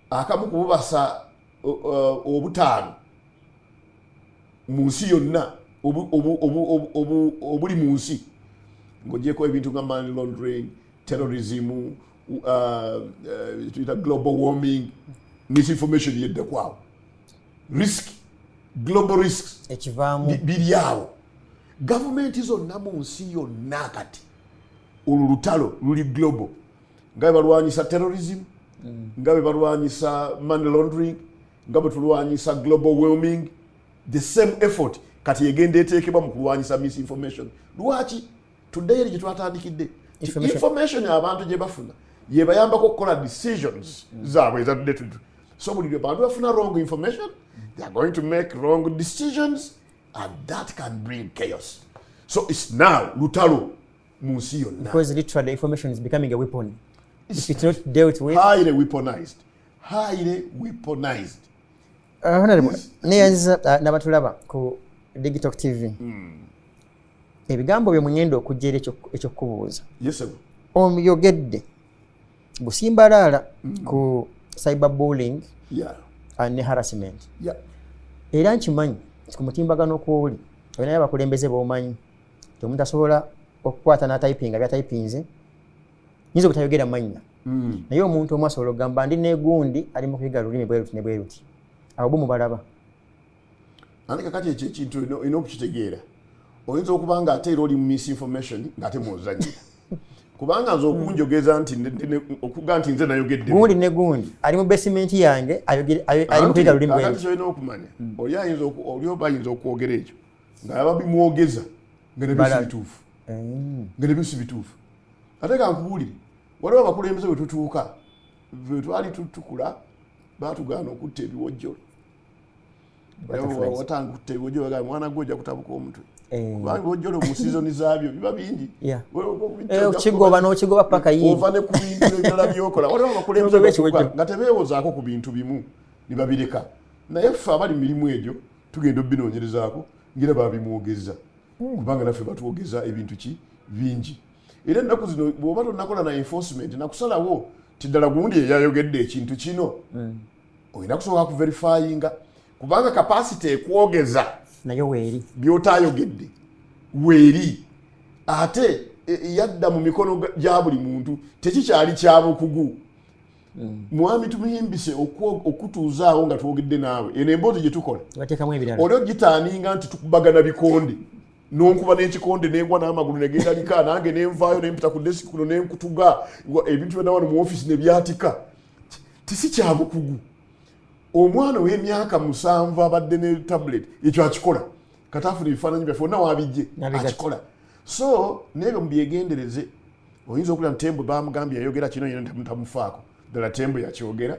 S2: akamu ku bubasa obutaano mu nsi yonna obuli mu nsi, ng'ogyeko ebintu nga money laundering, terrorism, tuyita global warming, misinformation yeddaku awo. Risk, global risks.
S1: Ekivaamu.
S2: Biri awo. Gavumenti zonna mu nsi yonna kati olwo lutalo luli global, nga bwe balwanyisa terrorism, nga bwe balwanyisa money laundering, nga bwe tulwanyisa global warming, the same effort kati egenda eteekebwa mu kulwanyisa misinformation. Lwaki? Tuddeyo eri gye twatandikidde. Ti
S1: Information.
S2: Information abantu gye bafuna yebayambako okukola decisions zaabwe eza day to day. So buli lwe bantu bafuna wrong information, they are going to make wrong decisions, and that can bring chaos. So it's now lutalo mu nsi yonna.
S1: Because literally information is becoming a weapon if it's not dealt with.
S2: Highly weaponized, highly weaponized.
S1: Honorable, neyanziza n'abatulaba ku Digital TV. Ebigambo bye mugenda okujja era ekyokubuuza.
S2: Yes sir.
S1: Oyogedde busimbalaala ku cyberbullying ne harassment. Era nkimanyi nti ku mutimbagano kwoli olinayo abakulembeze b'omanyi nti omuntu asobola okukwata n'atayipinga byatayipinze, nyinza obutayogera mannya, naye omuntu omu asobola okugamba ndi negundi ali mu kuyiga lulimi bwe luti ne bwe luti, abo bo mubalaba.
S2: Ate kakati ekyo ekintu olina okukitegeera, oyinza okuba nga ate era oli mu misinformation ng'ate mwozanyira, kubanga nze okunjogeza nti okuga nti nze nayogedde
S1: gundi ne gundi ali mu basement yange ali mu kuyiga lulimi bwe
S2: Kakati
S1: luti.
S2: Kyolina okumanya, oli ayinza oli oba ayinza okwogera ekyo nga yaba bimwogeza nga nabyo si
S1: Balala.
S2: bituufu, nga nabyo si bituufu. Ate kankubuulire, waliwo abakulembeze bwe tutuuka, bwe twali tutukula, baatugaana okutta ebiwojjolo.
S1: Butterflies.
S2: Watanga okutta ebiwojjolo, bagamba mwana gwe ojja kutabuka omutwe, kubanga ebiwojjolo mu sizoni zaabyo biba bingi.
S1: Okigoba n'okigoba paka yiiri.
S2: Ova ne ku bintu ebirala byokola. Waliwo abakulembeze
S1: N'ogoba
S2: batuuka
S1: ekiwojjolo.
S2: nga tebeewozaako ku bintu bimu ne babireka, naye ffe abali mu mirimu egyo tugenda obinoonyerezaako ngera babimwogeza, kubanga naffe batwogeza ebintu ki bingi. Era ennaku zino bw'oba tonnakola na enforcement nakusalawo ti ddala gundi eyayogedde ekintu kino, olina kusooka kuverifyinga, kubanga capacity ekwogeza
S1: nayo weeri.
S2: Byotayogedde weeri, ate yadda mu mikono gya buli muntu, tekikyali kya bukugu. Mwami Tumuhimbise, okutuuzaawo nga twogedde naawe, eno emboozi gye tukola,
S1: bateekamu ebirala.
S2: Oli ogitaaninga nti tukubagana bikonde, nonkuba n'ekikonde nengwa n'amagulu negenda lika, nange nenvaayo nempita ku desk kuno nenkutuga ebintu byonna wano mu ofisi nebyatika. Tisi kya bukugu. Omwana ow'emyaka 7 abadde ne tablet ekyo akikola, kati afuna ebifaananyi byaffe onna wabijje.
S1: Nabigatta.
S2: Akikola. So n'ebyo mubyegendereze. Oyinza okulya nti Tembo bamugambye yayogera kino, yena tamufaako. Ddala Tembo yakyogera?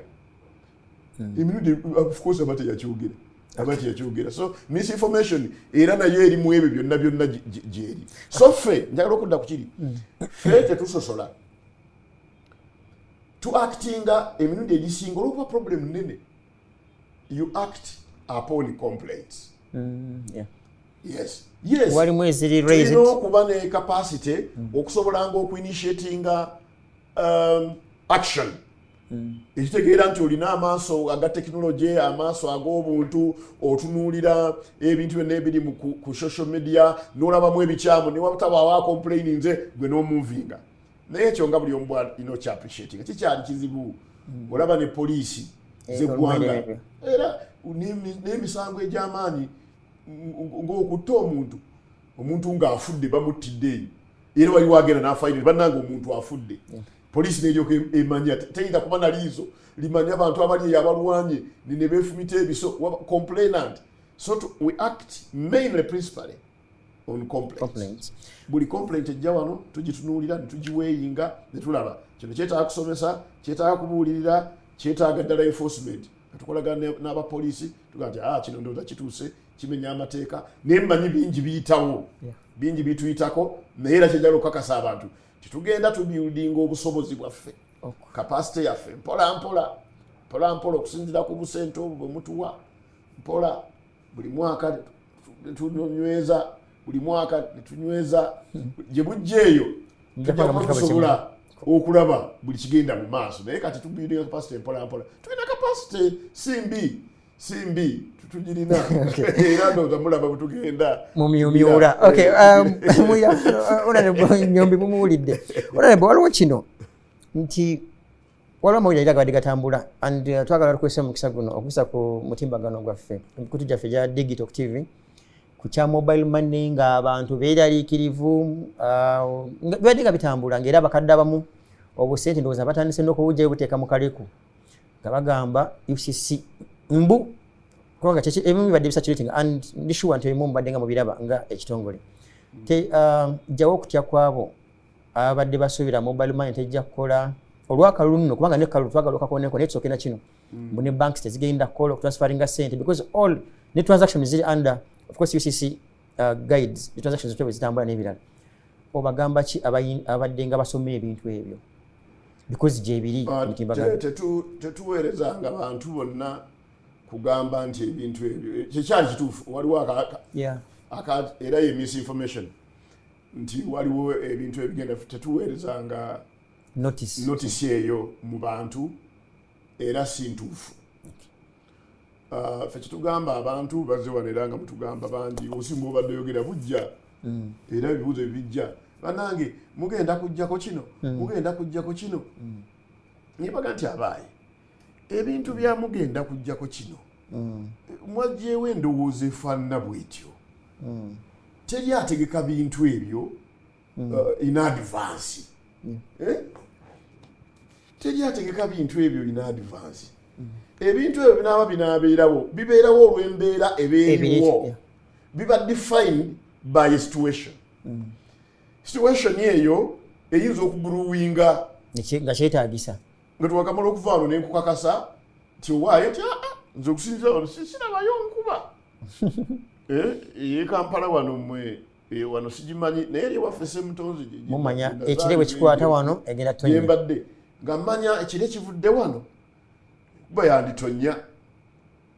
S2: Emirundi, of course, aba teyakyogera, aba teyakyogera. So misinformation era nayo eri mu ebyo byonna byonna gyeri. So ffe njagala okudda ku kiri, ffe tetusosola, tuactinga emirundi egisinga olwokuba problem nene, you act upon complaints. Yes.
S1: Walimu eziri raised.
S2: Tulina okuba ne capacity okusobolanga okuinitiatinga action. Ekitegeera nti olina amaaso aga tekinologi, amaaso ag'obuntu, otunuulira ebintu byonna ebiri ku social media n'olabamu ebikyamu, newatabaawo acomplaininze, gwe n'omovinga. Naye ekyo nga buli omu bwalina okyaappreciatinga, kikyali kizibu. Olaba ne poliisi zeggwanga era n'emisango egy'amaanyi ng'okutta omuntu, omuntu ng'afudde, bamuttidde eyo, era waliwo agenda n'afayire, bannange omuntu afudde, poliisi neryoka emanya. Teyinza kuba naliizo limanya abantu abali eyo abalwanye ne beefumita ebiso, complainant. So we act mainly, principally on complaints.
S1: Complaints.
S2: Buli complaint ejja wano tugitunuulira, ne tugiweighinga, ne tulaba kino kyetaaga kusomesa, kyetaaga kubuulirira, kyetaaga ddala enforcement, nga tukolagana n'abapoliisi. Tugaa nti, "Ah, kino ndowooza kituuse, kimenya amateeka." Naye mmanyi bingi biyitawo, bingi bituyitako, naye era kyejala okukakasa abantu titugenda tubuildinga obusobozi bwaffe, capacity yaffe, mpola mpola, mpola mpola, okusinziira ku busente obwo bwe mutuwa. Mpola buli mwaka tunyweza, buli mwaka netunyweza. Gye bujja eyo
S1: Nja
S2: tujja
S1: kuba
S2: kuba
S1: nga mukaba.
S2: tusobola okulaba buli kigenda mu maaso. Naye kati tubuildinga capacity mpola mpola. Tulina capacity, si mbi, si mbi, tugirina, era ndowooza mulaba bwe tugenda.
S1: Mumyumyula. Okay, honorable Nyombi, mumuwulidde. Honorable, waliwo kino nti waliwo amawulire era gabadde gatambula and twagala tukozese omukisa guno okuyisa ku mutimbagano gwaffe, emikutu gyaffe egya Digital TV, ku kya mobile money, ng'abantu beeraliikirivu. Bibadde nga bitambula ng'era abakadde abamu obusente ndowooza batandise n'okubugjayo buteeka mu kaleku, nga bagamba UCC mbu kubanga ebimu bibadde bicirculating and ndi sure nti ebimu mubadde nga mubiraba nga ekitongole. Jjawo okutya kwabo abadde basuubira mobile money tejja kukola olwakalulu nno, kubanga ne kalulu twagala okakoneko, naye tusooke na kino mbu ne banks tezigenda kukola okutransferinga sente, because all ne transactions ziri under, of course, UCC guides, ne transactions zityo bwe zitambula n'ebirala. Obagamba ki abadde nga basoma ebintu ebyo, because gyebiri mitimbagano?
S2: Tetuweerezanga bantu bonna kugamba nti ebintu ebyo kyekyali kituufu. Waliwo era ye misinformation nti waliwo ebintu ebigenda. Tetuweerezanga
S1: notice.
S2: Notice eyo mu bantu era si ntuufu. Ffe kyetugamba abantu bazze wano era nga mutugamba bangi, osinga obadde oyogera bujja, era ebibuuzo ebijja, "Banange, mugenda kujjako kino, mugenda kujjako kino?" Nibaga nti, "Abaayi, ebintu bya mugenda kujjako kino, mwagyewo endowooza efaanana bwetyo. Teri ategeka bintu ebyo in advance. Eh? Teri ategeka bintu ebyo in advance. Ebintu ebyo binaaba binaabeerawo, bibeerawo olw'embeera ebeeriwo. Biba defined by a situation. Situation eyo eyinza okubrewinga
S1: nga kyetaagisa.
S2: Nga twakamala okuva wano nenkukakasa nti owaayo ti, "Aa, nze okusinzira wano sirabayo nkuba." Eh, ye Kampala wano mmwe, wano sigimanyi, naye eri ewaffe Semutonzi
S1: Mumanya ekire bwe kikwata wano egenda tonya.
S2: Gyembadde nga mmanya ekire kivudde wano kuba yanditonya,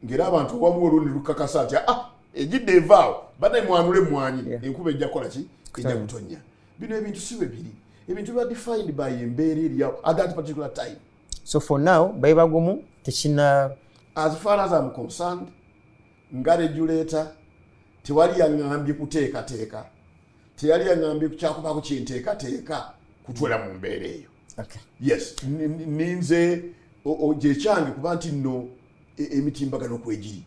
S2: ng'era abantu owamu olwo ne lukakasa nti, "Ah, ejidde evaawo, bannaye mwanule emwanyi, enkuba ejja kukola ki? Ejja kutonya." Bino ebintu si bwe biri. Ebintu biba defined by embeera eriawo at that particular time.
S1: So for now babe bagumu, tekina.
S2: As far as I'm concerned, nga regulator, tewali yaŋŋambye kuteekateeka, teyali yaŋŋambye kyakubaako kyenteekateeka kutwera mu mbeera eyo. Yes, ninze gyekyange kuba nti nno emitimbagano kwegiri,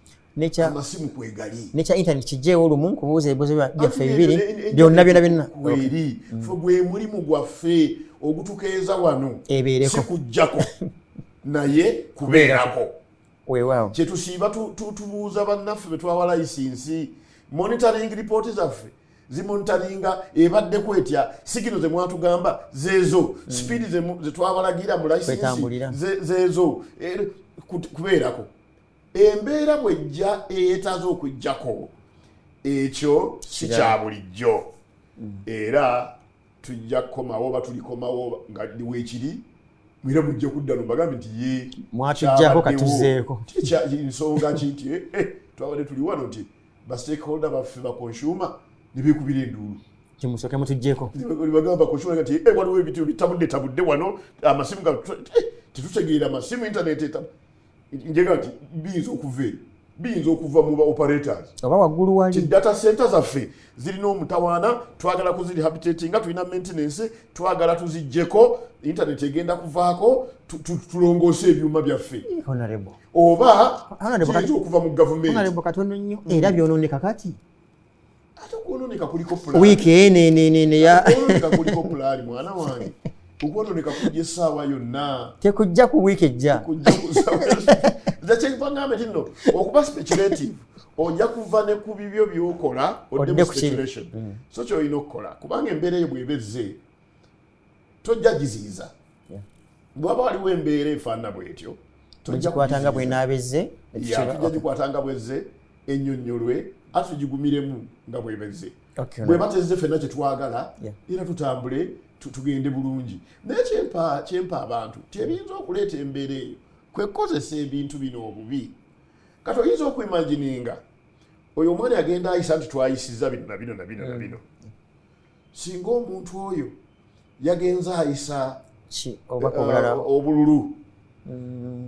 S2: amasimu kwegali.
S1: Nekya internet kijjeewo olumu nkubuuza ebibuuzo byaffe bibiri byonna byonna byonna.
S2: Kweri. Fe gwe mulimu gwaffe ogutukeeza wano.
S1: Ebeereko.
S2: Si kujjako, naye kubeerako.
S1: Weewaawo.
S2: Kyetusiiba tubuuza bannaffe betwawa license. Monitoring report zaffe zimonitoringa ebaddeko etya, signal zemwatugamba zezo, speed zetwabalagira mu license
S1: Kwetambulira.
S2: zezo. Kubeerako embeera bwejja eyetaaza okujjako ekyo si kya bulijjo, era tujja kukomawo oba tulikomawo nga weekiri, era mujja kudda no bagambe nti ye
S1: Mwatujjako,
S2: kyabaddewo.
S1: Katuzeeko.
S2: Nsonga ki nti twabadde tuli wano nti ba stakeholder baffe, ba consumer, ne beekubira enduulu.
S1: Kimusooke mutujjeko.
S2: Nebagamba consumer nti, "Waliwo ebintu bitabudde tabudde wano, amasimu ga Tetutegeera masimu, internet njega nti biyinza okuva eyo, biyinza okuva mu ba operators
S1: oba waggulu wali.
S2: Ti data center zaffe zirina omutawaana, twagala kuzirehabilitatinga, tulina maintenance, twagala tuziggyeko, internet egenda kuvaako, tulongoose ebyuma byaffe.
S1: Honorable.
S2: Oba
S1: Honorable,
S2: kiyinza okuva mu gavumenti.
S1: Honorable, katono nnyo, era byononeka kati.
S2: Ate okwononeka kuliko plan.
S1: Wiiki ene ya
S2: Okwononeka kuliko pulaani, mwana wange. Okwononeka kujja essaawa yonna.
S1: Tekujja ku wiiki ejja.
S2: Kujja ku nze kyenva ngambe nti nno okuba speculative, ojja kuva ne ku bibyo byokola odde
S1: odde
S2: mu
S1: ku kiri.
S2: Speculation. So kyolina okukola, kubanga embeera eyo bw'eba ezze tojja giziyiza. Bwaba waliwo embeera efaanana bwetyo, tojja
S1: mugikwata nga
S2: kugiziyiza.
S1: Bwenaabezze.
S2: Ya, tujja gikwata nga bwezze, ennyonnyolwe, ate tugigumiremu nga bwebezze.
S1: Okay.
S2: Bwe batezze ffenna kye twagala, era tutambule, tugende bulungi. Naye kyempa abantu tebiyinza okuleeta embeera eyo kwekozesa ebintu bino obubi. Kati oyinza okuimagininga oyo omwana agenda ayisa nti twayisiza bino na bino na bino na bino, singa omuntu oyo yagenze ayisa
S1: ki obubaka obulala,
S2: obululu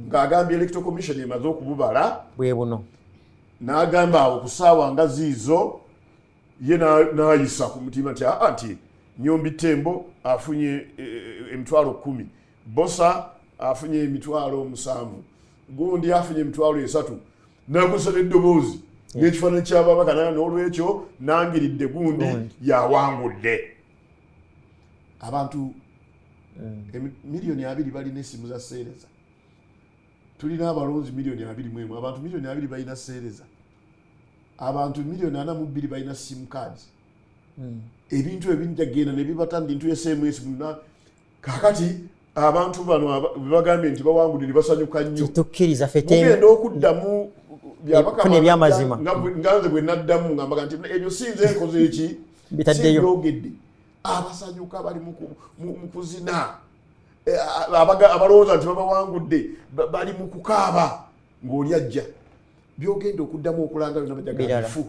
S2: ng'agambye Electoral Commission emaze okububala,
S1: bwe buno,
S2: n'agamba awo ku ssaawa nga ziizo ye n'ayisa ku mutima nti aa, nti Nyombi Tembo afunye 100,000, Bosa afunye 70,000, gundi afunye 30,000, nakozesa n'eddoboozi n'ekifaananyi ky'ababaka, n'olwekyo nangiridde gundi
S1: Gundi.
S2: yawangudde. Abantu 20 million balina essimu za seereza. Tulina abalonzi 21 million. Abantu 20 million balina seereza. Abantu 42 million balina SIM cards. Ebintu ebyo bijja kugenda ne bibatandi ntu SMS muna. Kakati abantu bano bwe bagambye nti bawangudde ne basanyuka nnyo.
S1: Tukkiriza ffe
S2: mugenda okuddamu Byabakama
S1: Funa ebyamazima.
S2: Nga nze bwe naddamu nga mbaga nti ebyo si nze nkoze eki.
S1: Bitaddeyo.
S2: Sibyogedde. Abasanyuka bali mu kuzina. Eh, abalowooza nti babawangudde bali mu kukaaba ng'oli ajja byogenda okuddamu okulanga byonna bajaga
S1: Birala.
S2: bifu,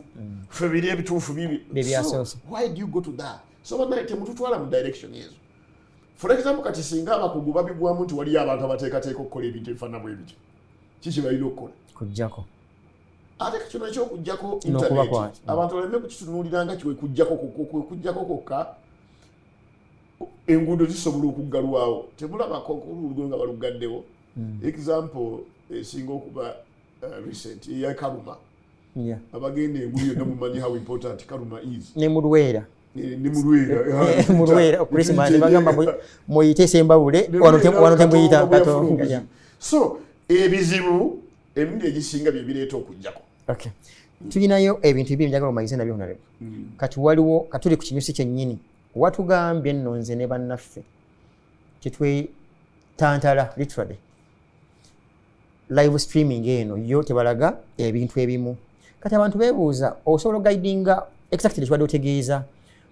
S2: ffe biri ebituufu bibi.
S1: Bye byasoose.
S2: So, why do you go to that? So banaye temututwala mu direction ezo. For example, kati singa abakugu babigwamu nti waliyo abantu abateekateeka okukola ebintu ebifaanana bwe bityo, kiki balina okukola?
S1: Kujjako.
S2: Ate kino ekyokugjako
S1: N'okuba
S2: internet,
S1: kwaki.
S2: abantu baleme kukitunuulira nga kwekugjako kwokka. Enguudo zisobola okuggalwawo. Temulabako oluguudo nga baluggaddewo? Example esinga okuba recent eya Karuma. Abagenda engulu yonna mumanyi how important Karuma is.
S1: Ne mulwera.
S2: Ne mulwera.
S1: Mulwera Christmas bagamba muyite Sembabule, wano temuyita Katonga. Yeah.
S2: So ebizibu emirundi egisinga bye bireeta okugjako.
S1: Okay. Tulinayo ebintu bibiri njagala omayize nabyo, Honorable. Kati waliwo katuli ku kinyusi kyennyini. Watugambye nno nze ne bannaffe tetwetantala literally live streaming eno, yo tebalaga ebintu ebimu. Kati abantu beebuuza, osobola oguidinga exactly kibadde otegeeza?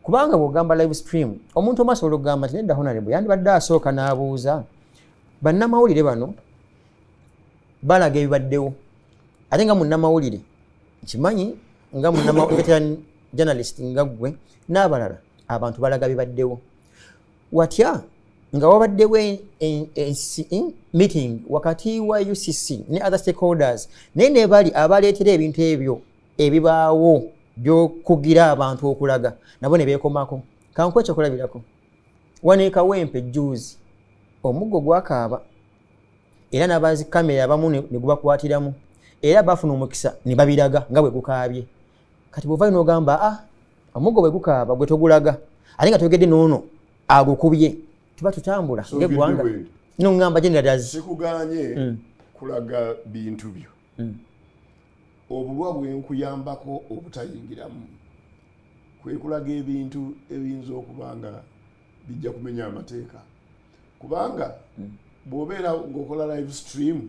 S1: Kubanga bw'ogamba live stream, omuntu omu asobola okugamba nti nedda, Honorable yandibadde asooka n'abuuza bannamawulire bano balaga ebibaddewo, ate nga munnamawulire nkimanyi nga veteran journalist nga ggwe n'abalala, abantu balaga bibaddewo. Watya nga wabaddewo meeting wakati wa UCC ne other stakeholders, naye ne bali abaleetera ebintu ebyo ebibaawo byokugira abantu okulaga nabo ne beekomako? Kankuwa ekyokulabirako, wano e Kawempe juzi omuggo gwakaaba, era n'abazi kamera abamu ne gubakwatiramu, era bafuna omukisa ne babiraga nga bwe gukaabye. Kati bw'ovayo n'ogamba, ah, omuggo bwe gukaaba gwe togulaga, ate nga toyogedde n'ono agukubye, tuba tutambula
S2: So
S1: ng'eggwanga.
S2: bwe.
S1: Noŋŋamba generals.
S2: Sikuganye kulaga bintu byo. Obulwa bwenkuyambako obutayingiramu kwe kulaga ebintu ebiyinza okuba nga bijja kumenya amateeka, kubanga bw'obeera ng'okola live stream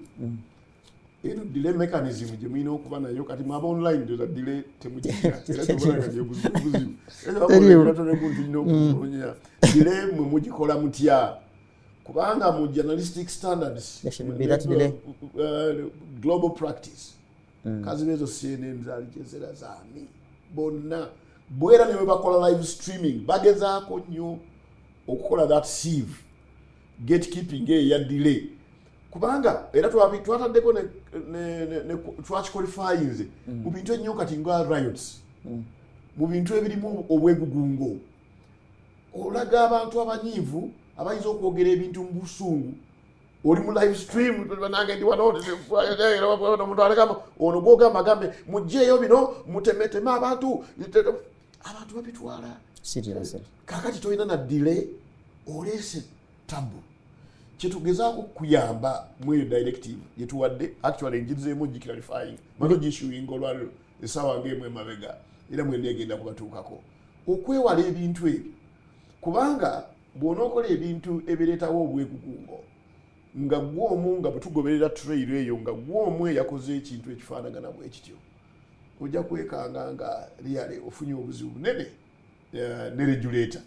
S2: eno, delay mechanism gye mulina okuba nayo. Kati mwaba online ndoza delay temugira, era tebulaga gyebuzibu tulina okunoonya delay. Mwe mugikola mutya? Kubanga mu journalistic standards,
S1: There should be that delay.
S2: Global practice, kaziba ezo CNN zaali gyezera zaani bonna bwera ne bwe bakola live streaming, bagezaako nnyo okukola that sieve, gatekeeping eyo eya delay. Kubanga era twataddeko twakiqualifyinze mu bintu ennyo kati nga riots, mu bintu ebirimu obwegugungo, olaga abantu abanyiivu abayinza okwogera ebintu mu busungu. Oli mu live stream, nange ndi wano, omuntu alekama ono gwogamba agambe mugjeeyo bino, mutemeteme abantu, abantu babitwala.
S1: Seriously.
S2: Kakati tolina na delay, oleese tabu. Kyetugezaako kuyamba mu eyo directive gyetuwadde, actually njirizeemu giclarifying, maze ogissuinga olwaliro essaawa ngaemu emabega, era mwena egenda kubatuukako, okwewala ebintu ebyo. Kubanga bw'onookola ebintu ebireetawo obwegugungo nga gwomu, nga bwe tugoberera trail eyo, nga gwomu eyakoze ekintu ekifaanagana bwe kityo, ojja kwekanga nga really ofunye obuzibu bunene ne regulator,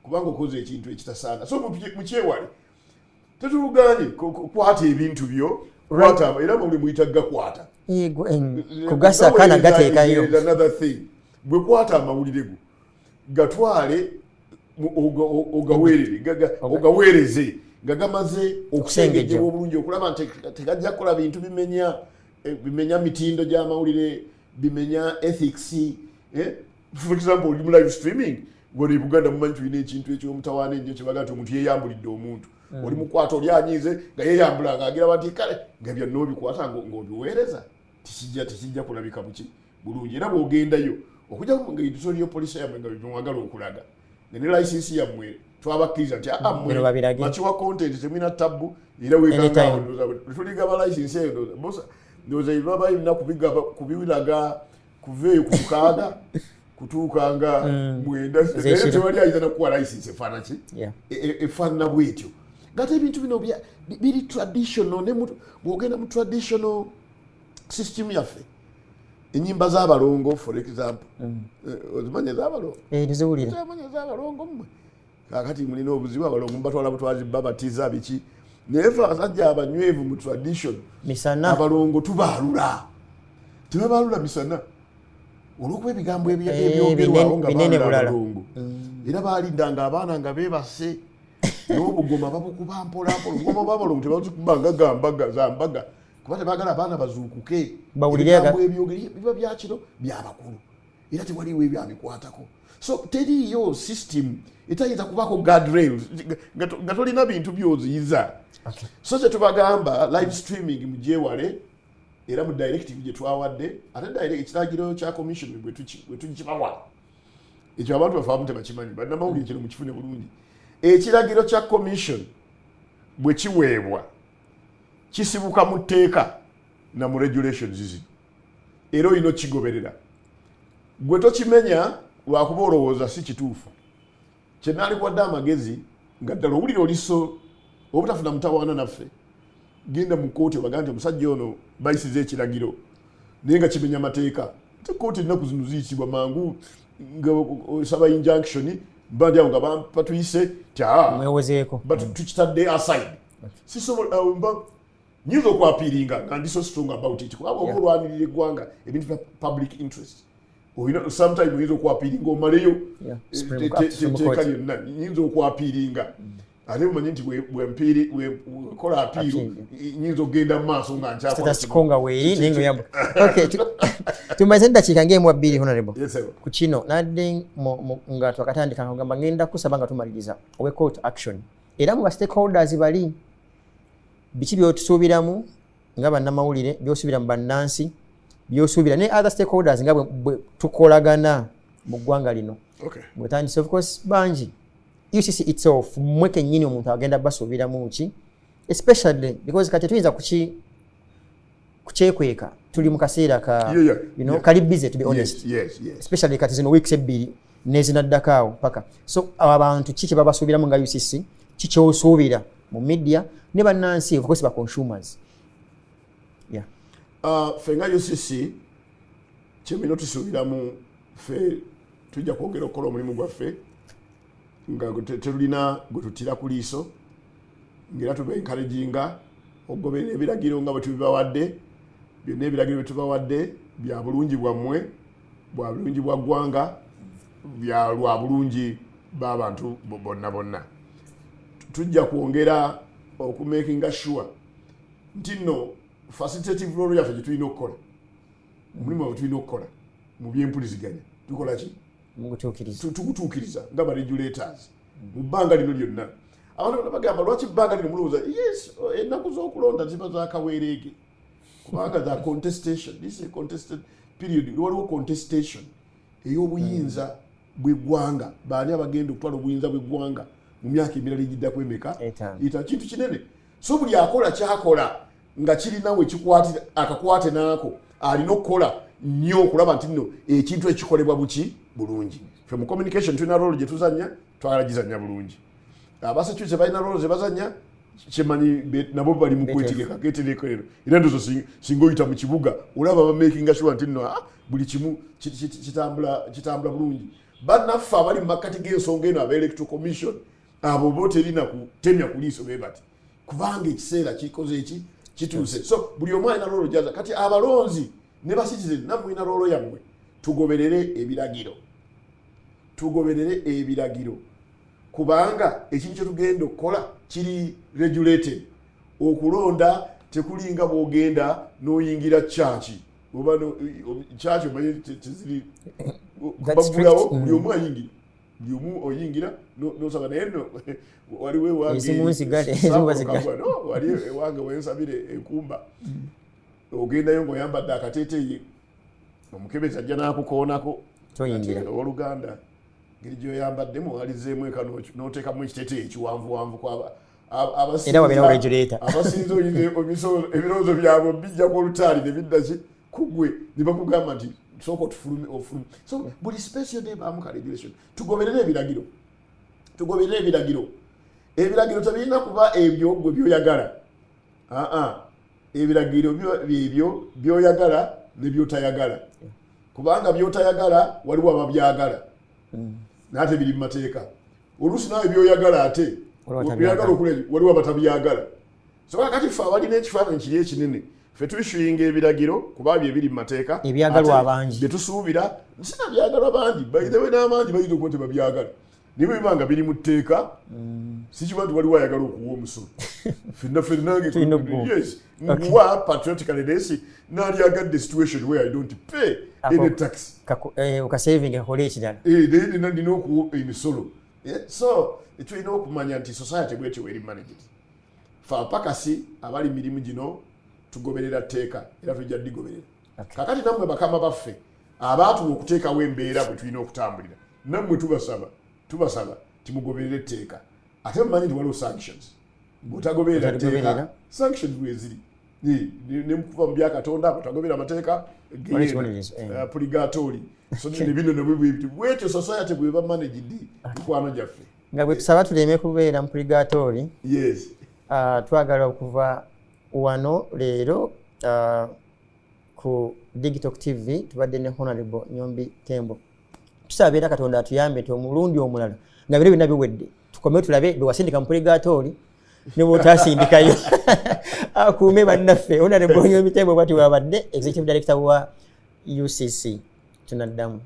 S2: kubanga okoze ekintu ekitasaana. So mukyewale, tetuluganye kwata ebintu byo, kwata, era buli muyita gakwata.
S1: Yego, kugasaka nagateekayo.
S2: Is another thing. Bwe kwata amawulire go, gatwale ogaweerere, ogaweereze nga gamaze okusengejjebwa obulungi, okulaba nti tegajja kukola bintu bimenya bimenya mitindo gy'amawulire, bimenya ethics. For example, oli mu live streaming wano e Buganda, mumanyi tulina ekintu ekyomutawaana ennyo kyebaga nti omuntu yeyambulidde omuntu. Oli mukwata oli anyiize nga yeyambula, nga agira nti kale nga byonna obikwata ng'obiweereza, tekijja kulabika buki bulungi. Era bw'ogendayo okujja nga editorial policy yammwe nga byemwagala okulaga nga ne license yammwe twabakkiriza nti aa mmwe
S1: Bino babirage.
S2: Makiwa content temulina tabbu, era
S1: Anytime.
S2: wetuligaba license eyo, ndowooza baba balina kubiraga kuva eyo ku 6 kutuuka nga 9, naye
S1: Ez'ekiro.
S2: tewali ayinza nakuwa license efaana ki efaanana bwetyo, ngate ebintu bino biri traditional. Ne bw'ogenda mu traditional system yaffe, enyimba z'abalongo for example. Ozimanyi ez'abalongo?
S1: Eh, nziwulira.
S2: Ozimanyi ez'abalongo mmwe? Kakati mulina obuzibu, abalongo mubatwala butwazi, babatiza biki, naye fe abasajja abanywevu mu tradition,
S1: Misana.
S2: abalongo tubaalula, tebabaalula misana olwokuba ebigambo ebyogerwawo nga
S1: binene
S2: baalula
S1: bulala.
S2: abalongo, era balindanga abaana nga beebase n'obugoma babukuba mpolampola. Obugoma bwabalongo tebazikuba nga gambaga zambaga, kuba tebagala abaana bazuukuke.
S1: Bawulire
S2: Ebigambo ebyogere biba byakiro byabakulu, era tewaliwo ebyo abikwatako. So teriiyo system etayinza kubako guardrails nga tolina bintu byoziyiza. So kyetubagamba, live streaming mugyewale. Era mu directive gye twawadde, ate ekiragiro kya commission bwe tukibawa, ekyo abantu bafe abamu tebakimanyi, bannamawulire kino mukifune bulungi. Ekiragiro kya commission bwe kiweebwa kisibuka mu tteeka na mu regulations zino, era olina okigoberera. Gwe tokimenya lwakuba olowooza si kituufu. Kyenaalikuwadde amagezi, nga ddala owulira oliso obutafuna mutawaana naffe, genda mu kooti obaga nti omusajja ono bayisiza ekiragiro naye nga kimenya mateeka. Te kooti ennaku zino ziyisibwa mangu, nga osaba injunction, mba ndi awo nga batuyise ti aa
S1: Mwewozeeko.
S2: But tukitadde aside. Sisobola nyinza okwappealinga nga ndi so strong about it, kubanga oba olwanirira eggwanga, ebintu bya public interest, olina sometime oyinza okwappealinga omaleyo
S1: Supreme
S2: etteeka
S1: Court.
S2: lyonna. Nyinza okwappealinga, ate omanyi nti bwekola appeal,
S1: Appeal.
S2: nyinza okugenda mu maaso nga nkyakola.
S1: Status quo nga weeri, naye nga oyamba. Okay, tumaze eddakiika ng'emu 2, honorable.
S2: Yes, sir.
S1: Ku kino nadde nga twakatandika ngamba ngenda kusaba nga tumaliriza owe call to action, era mu ba stakeholders bali biki byotusuubiramu nga bannamawulire, byosuubira mu bannansi, byosuubira ne other stakeholders nga bwe tukolagana mu ggwanga lino? Bwetandise, of course bangi, UCC itself, mmwe kennyini, omuntu agenda basuubiramu ki, especially because kati tuyinza kukyekweka, tuli mu kaseera ka kali busy, to be honest, especially kati zino weeks 2 nezinaddako awo paka. So abantu ki kyebabasuubiramu nga UCC, kikyosuubira mu media ne bannansi, of course ba consumers? Yeah.
S2: Ffe nga UCC kyemina tusuubiramu, ffe tujja kwongera okukola omulimu gwaffe nga tetulina gwe tutira ku liiso, ngaera tuba encouraginga okugoberera ebiragiro nga bwe tubibawadde. Byonna ebiragiro bye tubawadde bya bulungi bwammwe, bwa bulungi bwa ggwanga, bya lwa bulungi b'abantu bonna bonna. Tujja kwongera okumakinga sure Nti nno facilitative role yaffe gyetulina okukola, omulimu waffe tulina okukola mu byempuliziganya, tukola ki?
S1: Mugutuukiriza.
S2: Tugutuukiriza nga ba regulators mu bbanga lino lyonna. Abantu bonna bagamba, "Lwaki bbanga lino mulowooza?" Yes, ennaku z'okulonda ziba zakaweereege kubanga za contestation. This is a contested period. Waliwo contestation ey'obuyinza bw'eggwanga, baani abagenda okutwala obuyinza bw'eggwanga mu myaka emirala egiddako emeka?
S1: 5.
S2: Etaano. Kintu kinene. So buli akola kyakola nga kirina we kikwatira akakwate naako, alina okukola nnyo okulaba nti nno ekintu ekikolebwa buki bulungi. Fe mu communication tulina role gye tuzannya, twagala gizannya bulungi. Aba security balina role ze bazannya, kyemanyi nabo bali mu kwetegeka keterekerero. Era ndozo singa oyita mu kibuga olaba bamakinga sure nti nno buli kimu kitambula bulungi. Bannaffe abali mu makkati g'ensonga eno, aba Electoral Commission, abo bo terina kutemya ku liiso be bati, kubanga ekiseera kikoze eki kituuse. So buli omu alina role gyaza. Kati abalonzi ne ba citizen, nammwe mulina role yammwe. Tugoberere ebiragiro, tugoberere ebiragiro, kubanga ekintu kyetugenda okukola kiri regulated. Okulonda tekulinga bwogenda n'oyingira kyaki oba kyaki, omanyi teziri
S1: That's
S2: bagulawo
S1: strict.
S2: Buli omu ayingira, buli omu oyingira nosaba. Naye nno waliwo ewange
S1: Ezimu nzigale, ezimu bazigale.
S2: No, wali ewange wensabire enkumba, ogendayo ng'oyambadde akateeteeyi, omukebezi ajja n'akukoonako.
S1: Toyingira.
S2: Ati, owooluganda, ngeri gyoyambaddemu walizeemu eka n'oteekamu ekiteeteeyi ekiwanvuwanvu kwaba
S1: Era wabeerawo regulator.
S2: Abasinza oyinza ebirowoozo byabwe bijja ku olutaali ne bidda ki kugwe ne bakugamba nti sooka otufulume, ofulume. So buli space yonna ebaamu ka regulation. Tugoberere ebiragiro, tugoberere ebiragiro. Ebiragiro tebirina kuba ebyo gwe byoyagala. Aa, ebiragiro byebyo byoyagala ne byotayagala, kubanga byotayagala waliwo ababyagala, naye ate biri mu mateeka. Oluusi naawe byoyagala ate
S1: Waliwo abatabyagala.
S2: Byagala okula, waliwo abatabyagala. So kakati ffe abalina ekifaananyi kiri ekinene, ffe tuissuinga ebiragiro kuba bye biri mu mateeka.
S1: Ebyagalwa
S2: Ate
S1: abangi.
S2: bye tusuubira sina byagalwa bangi. By the way, n'abangi bayinza okuba tebabyagala, naye bwe biba nga biri mu tteeka, sikiba nti waliwo ayagala okuwa omusolo, fenna fennange.
S1: Tulina okuguwa.
S2: Yes, nguwa patriotically, naye si naalyagadde situation where I don't pay any tax.
S1: Okasavinga kakole ekirala.
S2: Naye nina okuwa emisolo. So tulina okumanya nti society bwetyo eri managed. Fe apakasi abali mirimu gino tugoberera tteeka era tujja ddigoberera. Kakati nammwe bakama baffe abaatuwa okuteekawo embeera bwe tulina okutambulira, nammwe tubasaba, tubasaba timugoberere etteeka. Ate mumanyi nti waliwo sanctions bw'otagoberera tteeka.
S1: Bw'otagoberera.
S2: Sanctions bweziri ne mukuva mu byakatonda, bw'otagoberera amateeka,
S1: Waliwo ekibonerezo, eh.
S2: Purigatori. So ne bino nabwe bwebityo, bwetyo society bweba managed, mikwano gyaffe.
S1: Nga bwe tusaba tuleme kubeera mu purigatori.
S2: Yes.
S1: Twagala okuva wano leero ku Digital TV tubadde ne Honorable Nyombi Tembo. Tusaba era Katonda atuyambe nti omulundi omulala nga biro byonna biwedde, tukome tulabe bwe wasindika mu purigatori ne bw'otasindikayo. Akuume bannaffe. Honorable Nyombi Tembo bwati wabadde executive director wa UCC. Tunaddamu.